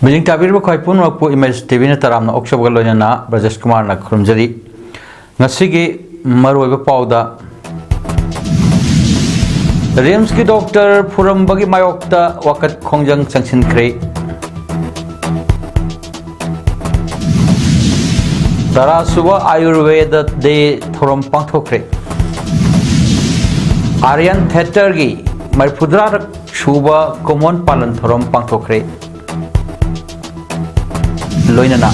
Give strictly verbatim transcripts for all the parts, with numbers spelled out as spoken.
ꯃꯤꯠꯌꯦꯡ ꯇꯥꯕꯤꯔꯤꯕ ꯈ꯭ꯋꯥꯏ ꯄꯨꯝꯅꯃꯛꯄꯨ ꯏꯃꯦꯖ ꯇꯤꯚꯤꯅ ꯇꯔꯥꯝꯅ ꯑꯣꯛꯆꯕꯒ ꯂꯣꯏꯅꯅ ꯕ꯭ꯔꯖꯦꯁ ꯀꯨꯃꯥꯔꯅ ꯈꯨꯔꯨꯝꯖꯔꯤ꯫ ꯉꯁꯤꯒꯤ ꯃꯔꯨꯑꯣꯏꯕ ꯄꯥꯎꯗ, ꯔꯤꯝꯁꯀꯤ ꯗꯣꯛꯇꯔ ꯐꯨꯔꯝꯕꯒꯤ ꯃꯥꯌꯣꯛꯇ ꯋꯥꯀꯠ ꯈꯣꯡꯖꯪ ꯆꯪꯁꯤꯟꯈ꯭ꯔꯦ꯫ ꯇꯔꯥꯁꯨꯕ ꯑꯥꯌꯨꯔꯚꯦꯗ ꯗꯦ ꯊꯧꯔꯝ ꯄꯥꯡꯊꯣꯛꯈ꯭ꯔꯦ꯫ ꯑꯥꯔꯌꯟ ꯊꯤꯌꯦꯇꯔꯒꯤ ꯃꯔꯤꯐꯨꯇꯔꯥꯔꯛ ꯁꯨꯕ ꯀꯨꯝꯑꯣꯟ ꯄꯥꯂꯟ ꯊꯧꯔꯝ ꯄꯥꯡꯊꯣꯛꯈ꯭ꯔꯦ꯫ ꯂꯣꯏꯅꯅ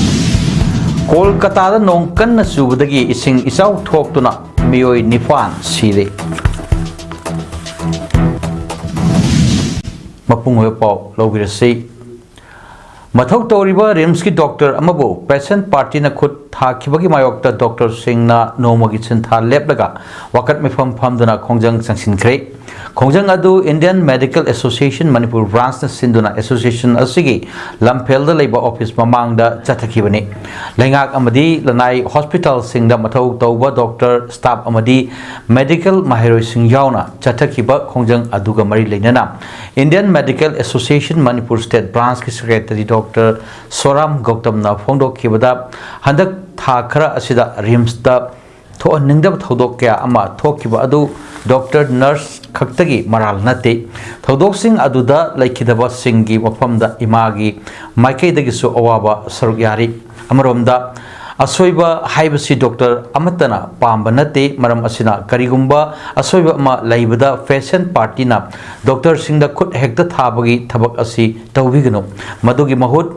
ꯀꯣꯜꯀꯇꯥꯗ ꯅꯣꯡ ꯀꯟꯅ ꯆꯨꯕꯗꯒꯤ ꯏꯁꯤꯡ ꯏꯆꯥꯎ ꯊꯣꯛꯇꯨꯅ ꯃꯤꯑꯣꯏ ꯅꯤꯄꯥꯟ ꯁꯤꯔꯦ꯫ ꯃꯄꯨꯡ ꯑꯣꯏꯕ ꯄꯥꯎ ꯂꯧꯕꯤꯔꯁꯤ꯫ ꯃꯊꯧ ꯇꯧꯔꯤꯕ ꯔꯤꯝꯁꯀꯤ ꯗꯣꯛꯇꯔ ꯑꯃꯕꯨ ꯄꯦꯁꯦꯟ ꯄꯥꯔꯇꯤꯅ ꯈꯨꯠ ꯊꯥꯈꯤꯕꯒꯤ ꯃꯥꯌꯣꯛꯇ ꯗꯣꯛꯇꯔꯁꯤꯡꯅ ꯅꯣꯡꯃꯒꯤ ꯁꯤꯟꯊꯥ ꯂꯦꯞꯂꯒ ꯋꯥꯀꯠ ꯃꯤꯐꯝ ꯐꯝꯗꯨꯅ ꯈꯣꯡꯖꯪ ꯆꯪꯁꯤꯟꯈ꯭ꯔꯦ꯫ ꯈꯣꯡꯖꯪ ꯑꯗꯨ ꯏꯟꯗꯤꯌꯟ ꯃꯦꯗꯤꯀꯦꯜ ꯑꯦꯁꯣꯁꯤꯌꯦꯁꯟ ꯃꯅꯤꯄꯨꯔ ꯕ꯭ꯔꯥꯟꯁꯅ ꯁꯤꯟꯗꯨꯅ ꯑꯦꯁꯣꯁꯤꯌꯦꯁꯟ ꯑꯁꯤꯒꯤ ꯂꯝꯐꯦꯜꯗ ꯂꯩꯕ ꯑꯣꯐꯤꯁ ꯃꯃꯥꯡꯗ ꯆꯠꯊꯈꯤꯕꯅꯤ꯫ ꯂꯩꯉꯥꯛ ꯑꯃꯗꯤ ꯂꯅꯥꯏ ꯍꯣꯁꯄꯤꯇꯥꯜꯁꯤꯡꯗ ꯃꯊꯧ ꯇꯧꯕ ꯗꯣꯛꯇꯔ, ꯁ꯭ꯇꯥꯐ ꯑꯃꯗꯤ ꯃꯦꯗꯤꯀꯦꯜ ꯃꯍꯩꯔꯣꯏꯁꯤꯡ ꯌꯥꯎꯅ ꯆꯠꯊꯈꯤꯕ ꯈꯣꯡꯖꯪ ꯑꯗꯨꯒ ꯃꯔꯤ ꯂꯩꯅꯅ Indian medical association Manipur state ꯕ꯭ꯔꯥꯟꯁꯀꯤ ꯁꯦꯀ꯭ꯔꯦꯇꯔꯤ ꯗꯣꯛꯇꯔ ꯁꯣꯔꯥꯝ ꯒꯧꯇꯝꯅ ꯐꯣꯡꯗꯣꯛꯈꯤꯕꯗ, ꯍꯟꯗꯛ ꯊꯥ ꯈꯔ ꯑꯁꯤꯗ ꯔꯤꯝꯁꯇ ꯊꯣꯛꯍꯟꯅꯤꯡꯗꯕ ꯊꯧꯗꯣꯛ ꯀꯌꯥ ꯑꯃ ꯊꯣꯛꯈꯤꯕ ꯑꯗꯨ ꯗꯣꯛꯇꯔ, ꯅꯔꯁ ꯈꯛꯇꯒꯤ ꯃꯔꯥꯜ ꯅꯠꯇꯦ꯫ ꯊꯧꯗꯣꯛꯁꯤꯡ ꯑꯗꯨꯗ ꯂꯩꯈꯤꯗꯕꯁꯤꯡꯒꯤ ꯃꯐꯝꯗ ꯏꯃꯥꯒꯤ ꯃꯥꯏꯀꯩꯗꯒꯤꯁꯨ ꯑꯋꯥꯕ ꯁꯔꯨꯛ ꯌꯥꯔꯤ꯫ ꯑꯃꯔꯣꯝꯗ, ꯑꯁꯣꯏꯕ ꯍꯥꯏꯕꯁꯤ ꯗꯣꯛꯇꯔ ꯑꯃꯠꯇꯅ ꯄꯥꯝꯕ ꯅꯠꯇꯦ꯫ ꯃꯔꯝ ꯑꯁꯤꯅ, ꯀꯔꯤꯒꯨꯝꯕ ꯑꯁꯣꯏꯕ ꯑꯃ ꯂꯩꯕꯗ ꯄꯦꯁꯦꯟ ꯄꯥꯔꯇꯤꯅ ꯗꯣꯛꯇꯔꯁꯤꯡꯗ ꯈꯨꯠ ꯍꯦꯛꯇ ꯊꯥꯕꯒꯤ ꯊꯕꯛ ꯑꯁꯤ ꯇꯧꯕꯤꯒꯅꯨ꯫ ꯃꯗꯨꯒꯤ ꯃꯍꯨꯠ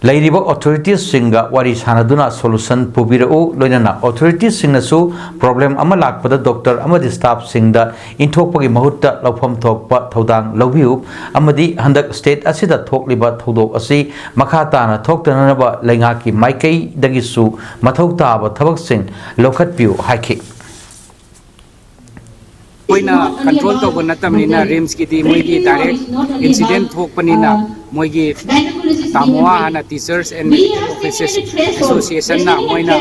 ꯂꯩꯔꯤꯕ ꯑꯣꯊꯣꯔꯤꯇꯤꯁꯁꯤꯡꯒ ꯋꯥꯔꯤ ꯁꯥꯅꯗꯨꯅ ꯁꯣꯂꯨꯁꯟ ꯄꯨꯕꯤꯔꯛꯎ꯫ ꯂꯣꯏꯅꯅ ꯑꯣꯊꯣꯔꯤꯇꯤꯁꯁꯤꯡꯅꯁꯨ ꯄ꯭ꯔꯣꯕ꯭ꯂꯦꯝ ꯑꯃ ꯂꯥꯛꯄꯗ ꯗꯣꯛꯇꯔ ꯑꯃꯗꯤ ꯁ꯭ꯇꯥꯐꯁꯤꯡꯗ ꯏꯟꯊꯣꯛꯄꯒꯤ ꯃꯍꯨꯠꯇ ꯂꯧꯐꯝ ꯊꯣꯛꯄ ꯊꯧꯗꯥꯡ ꯂꯧꯕꯤꯌꯨ꯫ ꯑꯃꯗꯤ ꯍꯟꯗꯛ ꯁ꯭ꯇꯦꯠ ꯑꯁꯤꯗ ꯊꯣꯛꯂꯤꯕ ꯊꯧꯗꯣꯛ ꯑꯁꯤ ꯃꯈꯥ ꯇꯥꯅ ꯊꯣꯛꯇꯅꯅꯕ ꯂꯩꯉꯥꯛꯀꯤ ꯃꯥꯏꯀꯩꯗꯒꯤꯁꯨ ꯃꯊꯧ ꯇꯥꯕ ꯊꯕꯛꯁꯤꯡ ꯂꯧꯈꯠꯄꯤꯌꯨ ꯍꯥꯏꯈꯤ꯫ ꯑꯩꯈꯣꯏꯅ ꯀꯟꯇ꯭ꯔꯣꯜ ꯇꯧꯕ ꯅꯠꯇꯕꯅꯤꯅ, ꯔꯤꯝꯁꯀꯤꯗꯤ ꯃꯣꯏꯒꯤ ꯗꯥꯏꯔꯦꯛ ꯏꯟꯁꯤꯗꯦꯟ ꯊꯣꯛꯄꯅꯤꯅ, ꯃꯣꯏꯒꯤ ꯇꯥꯃꯣꯋꯥ ꯍꯥꯟꯅ Teachers and Medical Officers Associationꯅ ꯃꯣꯏꯅ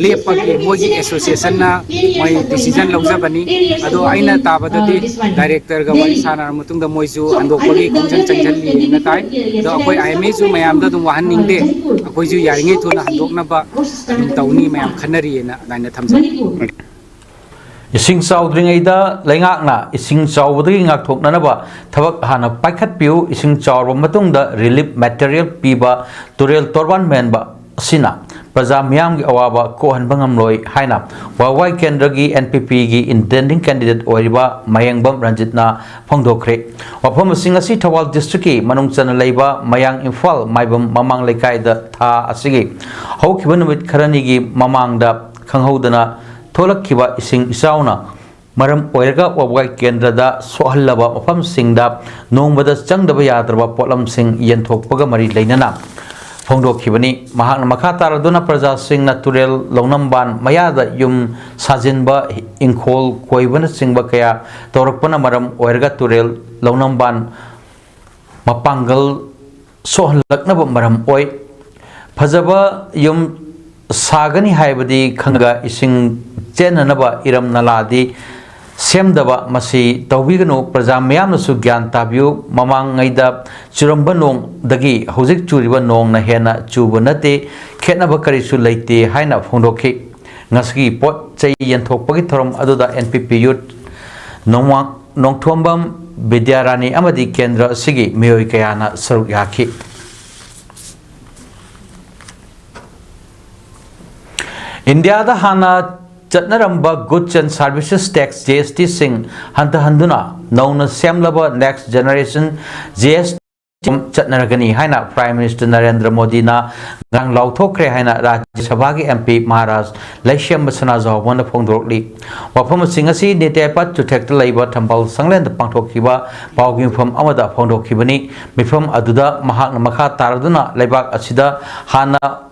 ꯂꯦꯞꯄꯒꯤ ꯃꯣꯏꯒꯤ associationꯅ ꯃꯣꯏ decision ꯂꯧꯖꯕꯅꯤ꯫ ꯑꯗꯣ ꯑꯩꯅ ꯇꯥꯕꯗꯗꯤ directorꯒ ꯋꯥꯔꯤ ꯁꯥꯟꯅꯔꯕ ꯃꯇꯨꯡꯗ ꯃꯣꯏꯁꯨ ꯍꯟꯗꯣꯛꯄꯒꯤ ꯈꯣꯡꯖꯪ ꯆꯪꯁꯤꯜꯂꯤꯅ ꯇꯥꯏ꯫ ꯑꯗꯣ ꯑꯩꯈꯣꯏ IMAꯁꯨ ꯃꯌꯥꯝꯗ ꯑꯗꯨꯝ ꯋꯥꯍꯟꯅꯤꯡꯗꯦ, ꯑꯩꯈꯣꯏꯁꯨ ꯌꯥꯔꯤꯉꯩ ꯊꯨꯅ ꯍꯟꯗꯣꯛꯅꯕ ꯑꯗꯨꯝ ꯇꯧꯅꯤ, ꯃꯌꯥꯝ ꯈꯟꯅꯔꯤꯑꯅ ꯑꯗꯨꯃꯥꯏꯅ ꯊꯝꯖꯒꯦ꯫ ꯏꯁꯤꯡ ꯆꯥꯎꯗ꯭ꯔꯤꯉꯩꯗ ꯂꯩꯉꯥꯛꯅ ꯏꯁꯤꯡ ꯆꯥꯎꯕꯗꯒꯤ ꯉꯥꯛꯊꯣꯛꯅꯅꯕ ꯊꯕꯛ ꯍꯥꯟꯅ ꯄꯥꯏꯈꯠꯄꯤꯌꯨ꯫ ꯏꯁꯤꯡ ꯆꯥꯎꯔꯕ ꯃꯇꯨꯡꯗ relief material ꯄꯤꯕ, ꯇꯨꯔꯦꯜ ꯇꯣꯔꯕꯥꯟ ꯃꯦꯟꯕ ꯑꯁꯤꯅ ꯄ꯭ꯔꯖꯥ ꯃꯤꯌꯥꯝꯒꯤ ꯑꯋꯥꯕ ꯀꯣꯛꯍꯟꯕ ꯉꯝꯂꯣꯏ ꯍꯥꯏꯅ ꯋꯥꯋꯥꯏ ꯀꯦꯟꯗ꯭ꯔꯒꯤ NPPꯒꯤ intending candidate ꯑꯣꯏꯔꯤꯕ ꯃꯌꯦꯡꯕꯝ ꯔꯟꯖꯤꯠꯅ ꯐꯣꯡꯗꯣꯛꯈ꯭ꯔꯦ꯫ ꯋꯥꯐꯝꯁꯤꯡ ꯑꯁꯤ ꯊꯧꯕꯥꯜ districtꯀꯤ ꯃꯅꯨꯡ ꯆꯟꯅ ꯂꯩꯕ ꯃꯌꯥꯡ ꯏꯝꯐꯥꯜ ꯃꯥꯏꯕꯝ ꯃꯃꯥꯡ ꯂꯩꯀꯥꯏꯗ ꯊꯥ ꯑꯁꯤꯒꯤ ꯍꯧꯈꯤꯕ ꯅꯨꯃꯤꯠ ꯈꯔꯅꯤꯒꯤ ꯃꯃꯥꯡꯗ ꯈꯪꯍꯧꯗꯅ ꯊꯣꯛꯂꯛꯈꯤꯕ ꯏꯁꯤꯡ ꯏꯆꯥꯎꯅ ꯃꯔꯝ ꯑꯣꯏꯔꯒ ꯋꯥꯕꯒꯥꯏ ꯀꯦꯟꯗ꯭ꯔꯗ ꯁꯣꯛꯍꯜꯂꯕ ꯃꯐꯝꯁꯤꯡꯗ ꯅꯣꯡꯃꯗ ꯆꯪꯗꯕ ꯌꯥꯗ꯭ꯔꯕ ꯄꯣꯠꯂꯝꯁꯤꯡ ꯌꯦꯟꯊꯣꯛꯄꯒ ꯃꯔꯤ ꯂꯩꯅꯅ ꯐꯣꯡꯗꯣꯛꯈꯤꯕꯅꯤ꯫ ꯃꯍꯥꯛꯅ ꯃꯈꯥ ꯇꯥꯔꯗꯨꯅ ꯄ꯭ꯔꯖꯥꯁꯤꯡꯅ ꯇꯨꯔꯦꯜ ꯂꯧꯅꯝꯕꯥꯟ ꯃꯌꯥꯗ ꯌꯨꯝ ꯁꯥꯖꯤꯟꯕ, ꯏꯪꯈꯣꯜ ꯀꯣꯏꯕꯅꯆꯤꯡꯕ ꯀꯌꯥ ꯇꯧꯔꯛꯄꯅ ꯃꯔꯝ ꯑꯣꯏꯔꯒ ꯇꯨꯔꯦꯜ ꯂꯧꯅꯝꯕꯥꯟ ꯃꯄꯥꯡꯒꯜ ꯁꯣꯛꯍꯜꯂꯛꯅꯕ ꯃꯔꯝ ꯑꯣꯏ꯫ ꯐꯖꯕ ꯌꯨꯝ ꯁꯥꯒꯅꯤ ꯍꯥꯏꯕꯗꯤ ꯈꯪꯉꯒ ꯏꯁꯤꯡ ꯆꯦꯟꯅꯅꯕ ꯏꯔꯝ ꯅꯂꯥꯗꯤ ꯁꯦꯝꯗꯕ, ꯃꯁꯤ ꯇꯧꯕꯤꯒꯅꯨ꯫ ꯄ꯭ꯔꯖꯥ ꯃꯤꯌꯥꯝꯅꯁꯨ ꯒ꯭ꯌꯥꯟ ꯇꯥꯕꯤꯌꯨ꯫ ꯃꯃꯥꯡꯉꯩꯗ ꯆꯨꯔꯝꯕ ꯅꯣꯡꯗꯒꯤ ꯍꯧꯖꯤꯛ ꯆꯨꯔꯤꯕ ꯅꯣꯡꯅ ꯍꯦꯟꯅ ꯆꯨꯕ ꯅꯠꯇꯦ, ꯈꯦꯠꯅꯕ ꯀꯔꯤꯁꯨ ꯂꯩꯇꯦ ꯍꯥꯏꯅ ꯐꯣꯡꯗꯣꯛꯈꯤ꯫ ꯉꯁꯤꯒꯤ ꯄꯣꯠ ꯆꯩ ꯌꯦꯟꯊꯣꯛꯄꯒꯤ ꯊꯧꯔꯝ ꯑꯗꯨꯗ NPP youth ꯅꯣꯡꯃ-, ꯅꯣꯡꯊꯣꯝꯕꯝ ꯕꯤꯗ꯭ꯌꯥꯔꯥꯅꯤ ꯑꯃꯗꯤ ꯀꯦꯟꯗ꯭ꯔ ꯑꯁꯤꯒꯤ ꯃꯤꯑꯣꯏ ꯀꯌꯥꯅ ꯁꯔꯨꯛ ꯌꯥꯈꯤ꯫ ꯏꯟꯗꯤꯌꯥꯗ ꯍꯥꯟꯅ ꯆꯠꯅꯔꯝꯕ Goods and Services Tax, GSTꯁꯤꯡ ꯍꯟꯊꯍꯟꯗꯨꯅ ꯅꯧꯅ ꯁꯦꯝꯂꯕ Next Generation GST ꯆꯠꯅꯔꯒꯅꯤ ꯍꯥꯏꯅ Prime Minister ꯅꯔꯦꯟꯗ꯭ꯔ ꯃꯣꯗꯤꯅ ꯉꯔꯥꯡ ꯂꯥꯎꯊꯣꯛꯈ꯭ꯔꯦ ꯍꯥꯏꯅ ꯔꯥꯖ꯭ꯌ ꯁꯚꯥꯒꯤ MP ꯃꯍꯥꯔꯥꯖ ꯂꯩꯁꯦꯝꯕ ꯁꯅꯥꯖꯥꯎꯕꯅ ꯐꯣꯡꯗꯣꯔꯛꯂꯤ꯫ ꯋꯥꯐꯝꯁꯤꯡ ꯑꯁꯤ ꯅꯤꯇꯤ ꯑꯥꯌꯣꯒ ꯆꯨꯊꯦꯛꯇ ꯂꯩꯕ ꯊꯝꯕꯥꯜ ꯁꯪꯂꯦꯟꯗ ꯄꯥꯡꯊꯣꯛꯈꯤꯕ ꯄꯥꯎꯒꯤ ꯃꯤꯐꯝ ꯑꯃꯗ ꯐꯣꯡꯗꯣꯛꯈꯤꯕꯅꯤ꯫ ꯃꯤꯐꯝ ꯑꯗꯨꯗ ꯃꯍꯥꯛꯅ ꯃꯈꯥ ꯇꯥꯔꯗꯨꯅ ꯂꯩꯕꯥꯛ ꯑꯁꯤꯗ ꯍꯥꯟꯅ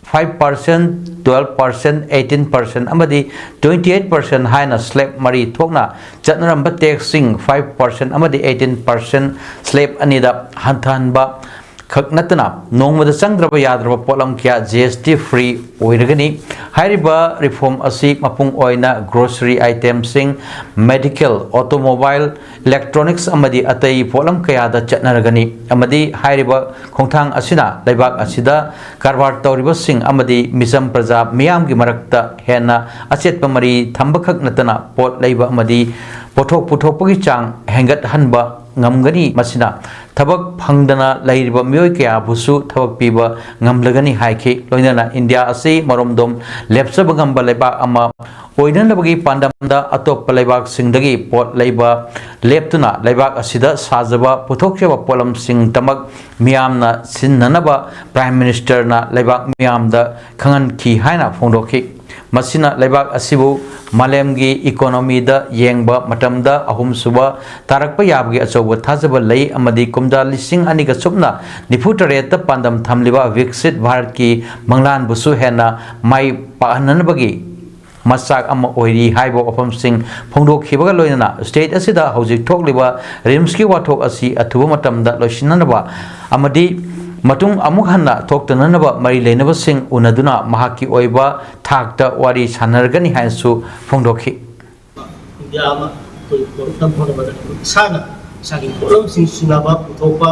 five percent, twelve percent, eighteen percent ꯑꯃꯗꯤ twenty eight percent ꯍꯥꯏꯅ slab ꯃꯔꯤ ꯊꯣꯛꯅ ꯆꯠꯅꯔꯝꯕ taxꯁꯤꯡ five percent ꯑꯃꯗꯤ eighteen percent slab ꯑꯅꯤꯗ ꯍꯟꯊꯍꯟꯕ ꯈꯛ ꯅꯠꯇꯅ ꯅꯣꯡꯃꯗ ꯆꯪꯗ꯭ꯔꯕ ꯌꯥꯗ꯭ꯔꯕ ꯄꯣꯠꯂꯝ ꯀꯌꯥ G S T free ꯑꯣꯏꯔꯒꯅꯤ꯫ ꯍꯥꯏꯔꯤꯕ reform ꯑꯁꯤ ꯃꯄꯨꯡ ꯑꯣꯏꯅ grocery itemꯁꯤꯡ, medical, automobile, electronics ꯑꯃꯗꯤ ꯑꯇꯩ ꯄꯣꯠꯂꯝ ꯀꯌꯥꯗ ꯆꯠꯅꯔꯒꯅꯤ ꯑꯃꯗꯤ ꯍꯥꯏꯔꯤꯕ ꯈꯣꯡꯊꯥꯡ ꯑꯁꯤꯅ ꯂꯩꯕꯥꯛ ꯑꯁꯤꯗ ꯀꯔꯕꯥꯔ ꯇꯧꯔꯤꯕꯁꯤꯡ ꯑꯃꯗꯤ ꯃꯤꯆꯝ ꯄ꯭ꯔꯖꯥ ꯃꯤꯌꯥꯝꯒꯤ ꯃꯔꯛꯇ ꯍꯦꯟꯅ ꯑꯆꯦꯠꯄ ꯃꯔꯤ ꯊꯝꯕꯈꯛ ꯅꯠꯇꯅ ꯄꯣꯠ ꯂꯩꯕ ꯑꯃꯗꯤ ꯄꯣꯠꯊꯣꯛ ꯄꯨꯊꯣꯛꯄꯒꯤ ꯆꯥꯡ ꯍꯦꯟꯒꯠꯍꯟꯕ ꯉꯝꯒꯅꯤ꯫ ꯃꯁꯤꯅ ꯊꯕꯛ ꯐꯪꯗꯅ ꯂꯩꯔꯤꯕ ꯃꯤꯑꯣꯏ ꯀꯌꯥꯕꯨꯁꯨ ꯊꯕꯛ ꯄꯤꯕ ꯉꯝꯂꯒꯅꯤ ꯍꯥꯏꯈꯤ꯫ ꯂꯣꯏꯅꯅ ꯏꯟꯗꯤꯌꯥ ꯑꯁꯤ ꯃꯔꯣꯝꯗꯣꯝ ꯂꯦꯞꯆꯕ ꯉꯝꯕ ꯂꯩꯕꯥꯛ ꯑꯃ ꯑꯣꯏꯅꯅꯕꯒꯤ ꯄꯥꯟꯗꯝꯗ ꯑꯇꯣꯞꯄ ꯂꯩꯕꯥꯛꯁꯤꯡꯗꯒꯤ ꯄꯣꯠ ꯂꯩꯕ ꯂꯦꯞꯇꯨꯅ ꯂꯩꯕꯥꯛ ꯑꯁꯤꯗ ꯁꯥꯖꯕ ꯄꯨꯊꯣꯛꯆꯕ ꯄꯣꯠꯂꯝꯁꯤꯡꯇꯃꯛ ꯃꯤꯌꯥꯝꯅ ꯁꯤꯖꯤꯟꯅꯅꯕ Prime Ministerꯅ ꯂꯩꯕꯥꯛ ꯃꯤꯌꯥꯝꯗ ꯈꯪꯍꯟꯈꯤ ꯍꯥꯏꯅ ꯐꯣꯡꯗꯣꯛꯈꯤ꯫ ꯃꯁꯤꯅ ꯂꯩꯕꯥꯛ ꯑꯁꯤꯕꯨ ꯃꯥꯂꯦꯝꯒꯤ economyꯗ ꯌꯦꯡꯕ ꯃꯇꯝꯗ ꯑꯍꯨꯝꯁꯨꯕ ꯇꯥꯔꯛꯄ ꯌꯥꯕꯒꯤ ꯑꯆꯧꯕ ꯊꯥꯖꯕ ꯂꯩ ꯑꯃꯗꯤ ꯀꯨꯝꯖꯥ ꯂꯤꯁꯤꯡ ꯑꯅꯤꯒ ꯁꯨꯞꯅ ꯅꯤꯐꯨ ꯇꯔꯦꯠꯇ ꯄꯥꯟꯗꯝ ꯊꯝꯂꯤꯕ ꯕꯤꯛꯁꯤꯠ ꯚꯥꯔꯠꯀꯤ ꯃꯪꯂꯥꯟꯕꯨꯁꯨ ꯍꯦꯟꯅ ꯃꯥꯏ ꯄꯥꯛꯍꯟꯅꯕꯒꯤ ꯃꯆꯥꯛ ꯑꯃ ꯑꯣꯏꯔꯤ ꯍꯥꯏꯕ ꯋꯥꯐꯝꯁꯤꯡ ꯐꯣꯡꯗꯣꯛꯈꯤꯕꯒ ꯂꯣꯏꯅꯅ state ꯑꯁꯤꯗ ꯍꯧꯖꯤꯛ ꯊꯣꯛꯂꯤꯕ RIMSꯀꯤ ꯋꯥꯊꯣꯛ ꯑꯁꯤ ꯑꯊꯨꯕ ꯃꯇꯝꯗ ꯂꯣꯏꯁꯤꯟꯅꯅꯕ ꯑꯃꯗꯤ ꯃꯇꯨꯡ ꯑꯃꯨꯛ ꯍꯟꯅ ꯊꯣꯛꯇꯅꯅꯕ ꯃꯔꯤ ꯂꯩꯅꯕꯁꯤꯡ ꯎꯅꯗꯨꯅ ꯃꯍꯥꯛꯀꯤ ꯑꯣꯏꯕ ꯊꯥꯛꯇ ꯋꯥꯔꯤ ꯁꯥꯟꯅꯔꯒꯅꯤ ꯍꯥꯏꯅꯁꯨ ꯐꯣꯡꯗꯣꯛꯈꯤ꯫ ꯏꯟꯗꯤꯌꯥ ꯑꯃ ꯑꯩꯈꯣꯏ ꯄꯨꯔꯛꯅꯕ ꯍꯣꯠꯅꯕꯗ ꯏꯁꯥꯅ ꯏꯁꯥꯒꯤ ꯄꯣꯠꯂꯝꯁꯤꯡ ꯁꯤꯖꯤꯟꯅꯕ, ꯄꯨꯊꯣꯛꯄ,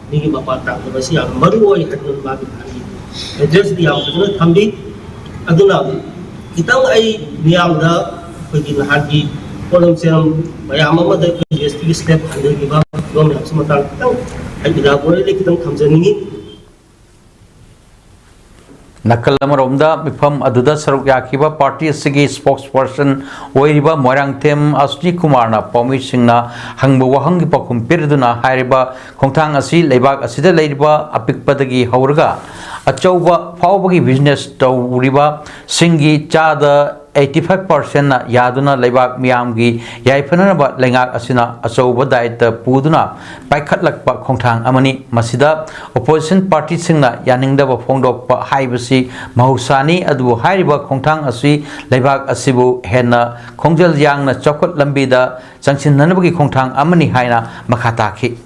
ꯃꯤꯒꯤ ꯃꯄꯥꯟ ꯇꯥꯡꯗꯕ ꯑꯁꯤ ꯌꯥꯝꯅ ꯃꯔꯨ ꯑꯣꯏ ꯍꯥꯏꯗꯨꯅ ꯃꯥꯒꯤ ꯅꯍꯥꯟꯒꯤ addressꯇꯤ ꯌꯥꯝ ꯐꯖꯅ ꯊꯝꯕꯤ꯫ ꯑꯗꯨꯅ ꯈꯤꯇꯪ ꯑꯩ ꯃꯤꯌꯥꯝꯗ ꯑꯩꯈꯣꯏꯒꯤ ꯅꯍꯥꯟꯒꯤ ꯄꯣꯠꯂꯝ ꯆꯦꯔꯝ ꯃꯌꯥꯝ ꯑꯃꯗ ꯑꯩꯈꯣꯏ GSTꯒꯤ slab ꯍꯟꯊꯈꯤꯕ ꯐꯤꯕꯝ ꯃꯌꯥꯝꯁꯤ ꯃꯇꯥꯡ ꯈꯤꯇꯪ ꯑꯩ elaborately ꯈꯤꯇꯪ ꯊꯝꯖꯅꯤꯡꯉꯤ꯫ ꯅꯥꯀꯜ ꯑꯃꯔꯣꯝꯗ ꯃꯤꯐꯝ ꯑꯗꯨꯗ ꯁꯔꯨꯛ ꯌꯥꯈꯤꯕ party ꯑꯁꯤꯒꯤ spokesperson ꯑꯣꯏꯔꯤꯕ ꯃꯣꯏꯔꯥꯡꯊꯦꯝ ꯑꯁꯅꯤ ꯀꯨꯃꯥꯔꯅ ꯄꯥꯎꯃꯤꯁꯤꯡꯅ ꯍꯪꯕ ꯋꯥꯍꯪꯒꯤ ꯄꯥꯎꯈꯨꯝ ꯄꯤꯔꯗꯨꯅ ꯍꯥꯏꯔꯤꯕ ꯈꯣꯡꯊꯥꯡ ꯑꯁꯤ ꯂꯩꯕꯥꯛ ꯑꯁꯤꯗ ꯂꯩꯔꯤꯕ ꯑꯄꯤꯛꯄꯗꯒꯤ ꯍꯧꯔꯒ ꯑꯆꯧꯕ ꯐꯥꯎꯕꯒꯤ business ꯇꯧꯔꯤꯕꯁꯤꯡꯒꯤ ꯆꯥꯗ eighty five percentꯅ ꯌꯥꯗꯨꯅ ꯂꯩꯕꯥꯛ ꯃꯤꯌꯥꯝꯒꯤ ꯌꯥꯏꯐꯅꯅꯕ ꯂꯩꯉꯥꯛ ꯑꯁꯤꯅ ꯑꯆꯧꯕ ꯗꯥꯌꯤꯠꯇ ꯄꯨꯗꯨꯅ ꯄꯥꯏꯈꯠꯂꯛꯄ ꯈꯣꯡꯊꯥꯡ ꯑꯃꯅꯤ꯫ ꯃꯁꯤꯗ opposition partyꯁꯤꯡꯅ ꯌꯥꯅꯤꯡꯗꯕ ꯐꯣꯡꯗꯣꯛꯄ ꯍꯥꯏꯕꯁꯤ ꯃꯍꯧꯁꯥꯅꯤ, ꯑꯗꯨꯕꯨ ꯍꯥꯏꯔꯤꯕ ꯈꯣꯡꯊꯥꯡ ꯑꯁꯤ ꯂꯩꯕꯥꯛ ꯑꯁꯤꯕꯨ ꯍꯦꯟꯅ ꯈꯣꯡꯖꯦꯜ ꯌꯥꯡꯅ ꯆꯥꯎꯈꯠ ꯂꯝꯕꯤꯗ ꯆꯪꯁꯤꯟꯅꯅꯕꯒꯤ ꯈꯣꯡꯊꯥꯡ ꯑꯃꯅꯤ ꯍꯥꯏꯅ ꯃꯈꯥ ꯇꯥꯈꯤ꯫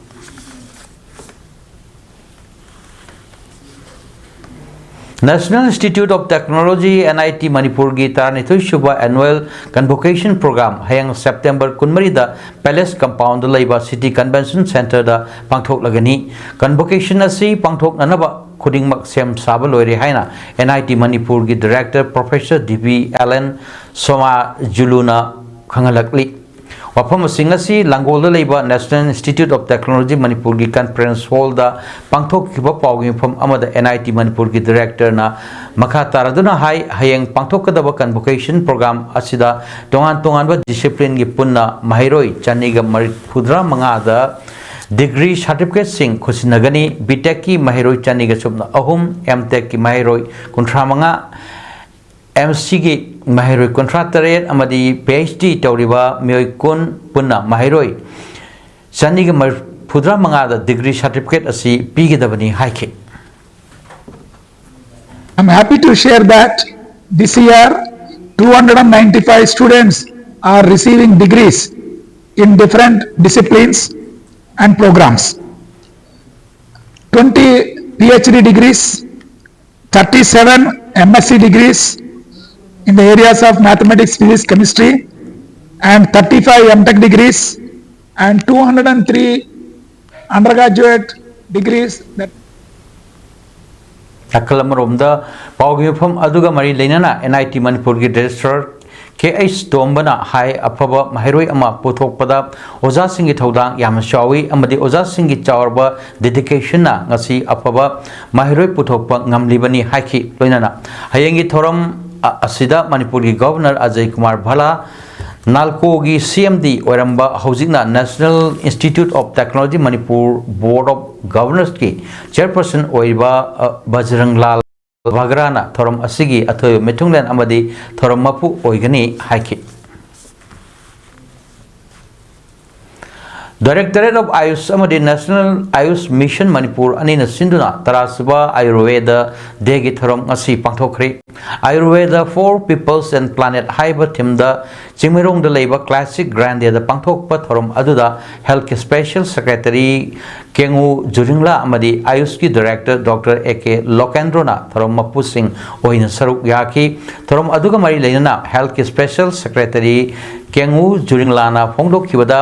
National Institute of Technology, NIT ꯃꯅꯤꯄꯨꯔꯒꯤ ꯇꯔꯥꯅꯤꯊꯣꯏ ꯁꯨꯕ Annual Convocation Program ꯍꯌꯦꯡ September ꯀꯨꯟꯃꯔꯤꯗ Palace Compoundꯗ ꯂꯩꯕ City Convention Centreꯗ ꯄꯥꯡꯊꯣꯛꯂꯒꯅꯤ꯫ Convocation ꯑꯁꯤ ꯄꯥꯡꯊꯣꯛꯅꯅꯕ ꯈꯨꯗꯤꯡꯃꯛ ꯁꯦꯝ ꯁꯥꯕ ꯂꯣꯏꯔꯦ ꯍꯥꯏꯅ NIT ꯃꯅꯤꯄꯨꯔꯒꯤ Director Professor D V Allen Somajuluna ꯈꯪꯍꯜꯂꯛꯂꯤ꯫ ꯋꯥꯐꯝꯁꯤꯡ ꯑꯁꯤ ꯂꯥꯡꯒꯣꯜꯗ ꯂꯩꯕ National Institute of Technology ꯃꯅꯤꯄꯨꯔꯒꯤ Conference Hallꯗ ꯄꯥꯡꯊꯣꯛꯈꯤꯕ ꯄꯥꯎꯒꯤ ꯃꯤꯐꯝ ꯑꯃꯗ NIT ꯃꯅꯤꯄꯨꯔꯒꯤ Directorꯅ ꯃꯈꯥ ꯇꯥꯔꯗꯨꯅ ꯍꯥꯏ, ꯍꯌꯦꯡ ꯄꯥꯡꯊꯣꯛꯀꯗꯕ Convocation Program ꯑꯁꯤꯗ ꯇꯣꯉꯥꯟ ꯇꯣꯉꯥꯟꯕ disciplineꯒꯤ ꯄꯨꯟꯅ ꯃꯍꯩꯔꯣꯏ ꯆꯅꯤꯒ ꯃꯔꯤꯐꯨꯇꯔꯥ ꯃꯉꯥꯗ degree certificateꯁꯤꯡ ꯈꯨꯠꯁꯤꯟꯅꯒꯅꯤ꯫ B.Techꯀꯤ ꯃꯍꯩꯔꯣꯏ ꯆꯅꯤꯒ ꯁꯨꯞꯅ ꯑꯍꯨꯝ, M.Techꯀꯤ ꯃꯍꯩꯔꯣꯏ ꯀꯨꯟꯊ꯭ꯔꯥ ꯃꯉꯥ, M.Scꯒꯤ ꯃꯍꯩꯔꯣꯏ ꯀꯨꯟꯊ꯭ꯔꯥ ꯇꯔꯦꯠ ꯑꯃꯗꯤ PhD ꯇꯧꯔꯤꯕ ꯃꯤꯑꯣꯏ ꯀꯨꯟ, ꯄꯨꯟꯅ ꯃꯍꯩꯔꯣꯏ ꯆꯅꯤꯒ ꯃꯔꯤꯐꯨꯇꯔꯥ ꯃꯉꯥꯗ degree certificate ꯑꯁꯤ ꯄꯤꯒꯗꯕꯅꯤ ꯍꯥꯏꯈꯤ꯫ I'm happy to share that this year two hundred ninety-five students are receiving degrees in different disciplines and programs. twenty PhD degrees, thirty-seven MSc degrees in the areas of mathematics, physics, chemistry, and thirty-five M.Tech degrees, and two hundred three undergraduate degrees that ꯅꯥꯀꯜ ꯑꯃꯔꯣꯝꯗ ꯄꯥꯎꯒꯤ ꯃꯐꯝ ꯑꯗꯨꯒ ꯃꯔꯤ ꯂꯩꯅꯅ NIT ꯃꯅꯤꯄꯨꯔꯒꯤ Registrar K H ꯇꯣꯝꯕꯅ ꯍꯥꯏ, ꯑꯐꯕ ꯃꯍꯩꯔꯣꯏ ꯑꯃ ꯄꯨꯊꯣꯛꯄꯗ ꯑꯣꯖꯥꯁꯤꯡꯒꯤ ꯊꯧꯗꯥꯡ ꯌꯥꯝꯅ ꯆꯥꯎꯏ ꯑꯃꯗꯤ ꯑꯣꯖꯥꯁꯤꯡꯒꯤ ꯆꯥꯎꯔꯕ dedicationꯅ ꯉꯁꯤ ꯑꯐꯕ ꯃꯍꯩꯔꯣꯏ ꯄꯨꯊꯣꯛꯄ ꯉꯝꯂꯤꯕꯅꯤ ꯍꯥꯏꯈꯤ꯫ ꯂꯣꯏꯅꯅ ꯍꯌꯦꯡꯒꯤ ꯊꯧꯔꯝ ꯑ-, ꯑꯁꯤꯗ ꯃꯅꯤꯄꯨꯔꯒꯤ Governor Ajay Kumar ꯚꯜꯂꯥ, NALCOꯒꯤ C M D ꯑꯣꯏꯔꯝꯕ, ꯍꯧꯖꯤꯛꯅ National Institute of Technology Manipur Board of Governors ꯀꯤ Chairperson ꯑꯣꯏꯔꯤꯕ, ꯑ, ꯕꯖꯔꯪ ꯂꯥꯜ ꯚꯒ꯭ꯔꯥꯅ ꯊꯧꯔꯝ ꯑꯁꯤꯒꯤ ꯑꯊꯣꯏꯕ ꯃꯤꯊꯨꯡꯂꯦꯟ ꯑꯃꯗꯤ ꯊꯧꯔꯝ ꯃꯄꯨ ꯑꯣꯏꯒꯅꯤ ꯍꯥꯏꯈꯤ꯫ Directorate of Ayush ꯑꯃꯗꯤ National Ayush Mission Manipur ꯑꯅꯤꯅ ꯁꯤꯟꯗꯨꯅ ꯇꯔꯥꯁꯨꯕ ꯑꯥꯌꯨꯔꯚꯦꯗ ꯗꯦꯒꯤ ꯊꯧꯔꯝ ꯉꯁꯤ ꯄꯥꯡꯊꯣꯛꯈ꯭ꯔꯦ꯫ Ayurveda for Peoples and Planet ꯍꯥꯏꯕ ꯊꯤꯝꯗ ꯆꯤꯡꯃꯩꯔꯣꯡꯗ ꯂꯩꯕ ꯀ꯭ꯂꯥꯁꯤꯛ ꯒ꯭ꯔꯥꯟꯗꯦꯗ ꯄꯥꯡꯊꯣꯛꯄ ꯊꯧꯔꯝ ꯑꯗꯨꯗ ꯍꯦꯜꯊꯀꯤ ꯁ꯭ꯄꯦꯁꯦꯜ ꯁꯦꯀ꯭ꯔꯦꯇꯔꯤ ꯀꯦꯡꯎ ꯖꯨꯔꯤꯡꯂꯥ ꯑꯃꯗꯤ ꯑꯥꯌꯨꯁꯀꯤ ꯗꯤꯔꯦꯛꯇꯔ ꯗꯣꯛꯇꯔ ꯑꯦ ꯀꯦ ꯂꯣꯀꯦꯟꯗ꯭ꯔꯣꯅ ꯊꯧꯔꯝ ꯃꯄꯨꯁꯤꯡ ꯑꯣꯏꯅ ꯁꯔꯨꯛ ꯌꯥꯈꯤ꯫ ꯊꯧꯔꯝ ꯑꯗꯨꯒ ꯃꯔꯤ ꯂꯩꯅꯅ ꯍꯦꯜꯊꯀꯤ ꯁ꯭ꯄꯦꯁꯦꯜ ꯁꯦꯀ꯭ꯔꯦꯇꯔꯤ ꯀꯦꯡꯎ ꯖꯨꯔꯤꯡꯂꯥꯅ ꯐꯣꯡꯗꯣꯛꯈꯤꯕꯗ,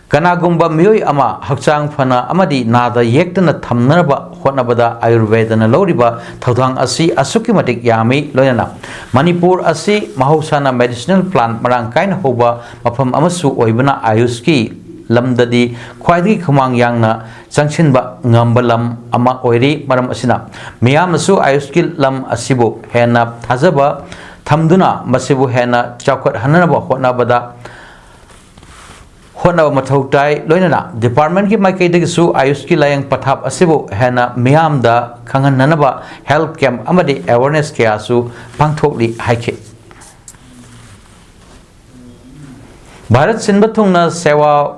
ꯀꯅꯥꯒꯨꯝꯕ ꯃꯤꯑꯣꯏ ꯑꯃ ꯍꯛꯆꯥꯡ ꯐꯅ ꯑꯃꯗꯤ ꯅꯥꯗ ꯌꯦꯛꯇꯅ ꯊꯝꯅꯅꯕ ꯍꯣꯠꯅꯕꯗ ꯑꯥꯌꯨꯔꯚꯦꯗꯅ ꯂꯧꯔꯤꯕ ꯊꯧꯗꯥꯡ ꯑꯁꯤ ꯑꯁꯨꯛꯀꯤ ꯃꯇꯤꯛ ꯌꯥꯝꯃꯤ꯫ ꯂꯣꯏꯅꯅ ꯃꯅꯤꯄꯨꯔ ꯑꯁꯤ ꯃꯍꯧꯁꯥꯅ ꯃꯦꯗꯤꯁꯤꯅꯦꯜ ꯄ꯭ꯂꯥꯟ ꯃꯔꯥꯡ ꯀꯥꯏꯅ ꯍꯧꯕ ꯃꯐꯝ ꯑꯃꯁꯨ ꯑꯣꯏꯕꯅ ꯑꯥꯌꯨꯁꯀꯤ ꯂꯝꯗꯗꯤ ꯈ꯭ꯋꯥꯏꯗꯒꯤ ꯈꯨꯃꯥꯡ ꯌꯥꯡꯅ ꯆꯪꯁꯤꯟꯕ ꯉꯝꯕ ꯂꯝ ꯑꯃ ꯑꯣꯏꯔꯤ꯫ ꯃꯔꯝ ꯑꯁꯤꯅ ꯃꯤꯌꯥꯝꯅꯁꯨ ꯑꯥꯌꯨꯁꯀꯤ ꯂꯝ ꯑꯁꯤꯕꯨ ꯍꯦꯟꯅ ꯊꯥꯖꯕ ꯊꯝꯗꯨꯅ ꯃꯁꯤꯕꯨ ꯍꯦꯟꯅ ꯆꯥꯎꯈꯠꯍꯟꯅꯕ ꯍꯣꯠꯅꯕꯗ ꯍꯣꯠꯅꯕ ꯃꯊꯧ ꯇꯥꯏ꯫ ꯂꯣꯏꯅꯅ ꯗꯤꯄꯥꯔꯠꯃꯦꯟꯠꯀꯤ ꯃꯥꯏꯀꯩꯗꯒꯤꯁꯨ ꯑꯥꯌꯨꯁꯀꯤ ꯂꯥꯌꯦꯡ ꯄꯊꯥꯞ ꯑꯁꯤꯕꯨ ꯍꯦꯟꯅ ꯃꯤꯌꯥꯝꯗ ꯈꯪꯍꯟꯅꯅꯕ ꯍꯦꯜꯊ ꯀꯦꯝꯞ ꯑꯃꯗꯤ ꯑꯦꯋꯦꯌꯔꯅꯦꯁ ꯀꯌꯥꯁꯨ ꯄꯥꯡꯊꯣꯛꯂꯤ ꯍꯥꯏꯈꯤ꯫ ꯚꯥꯔꯠ ꯁꯤꯟꯕ ꯊꯨꯡꯅ ꯁꯦꯋꯥ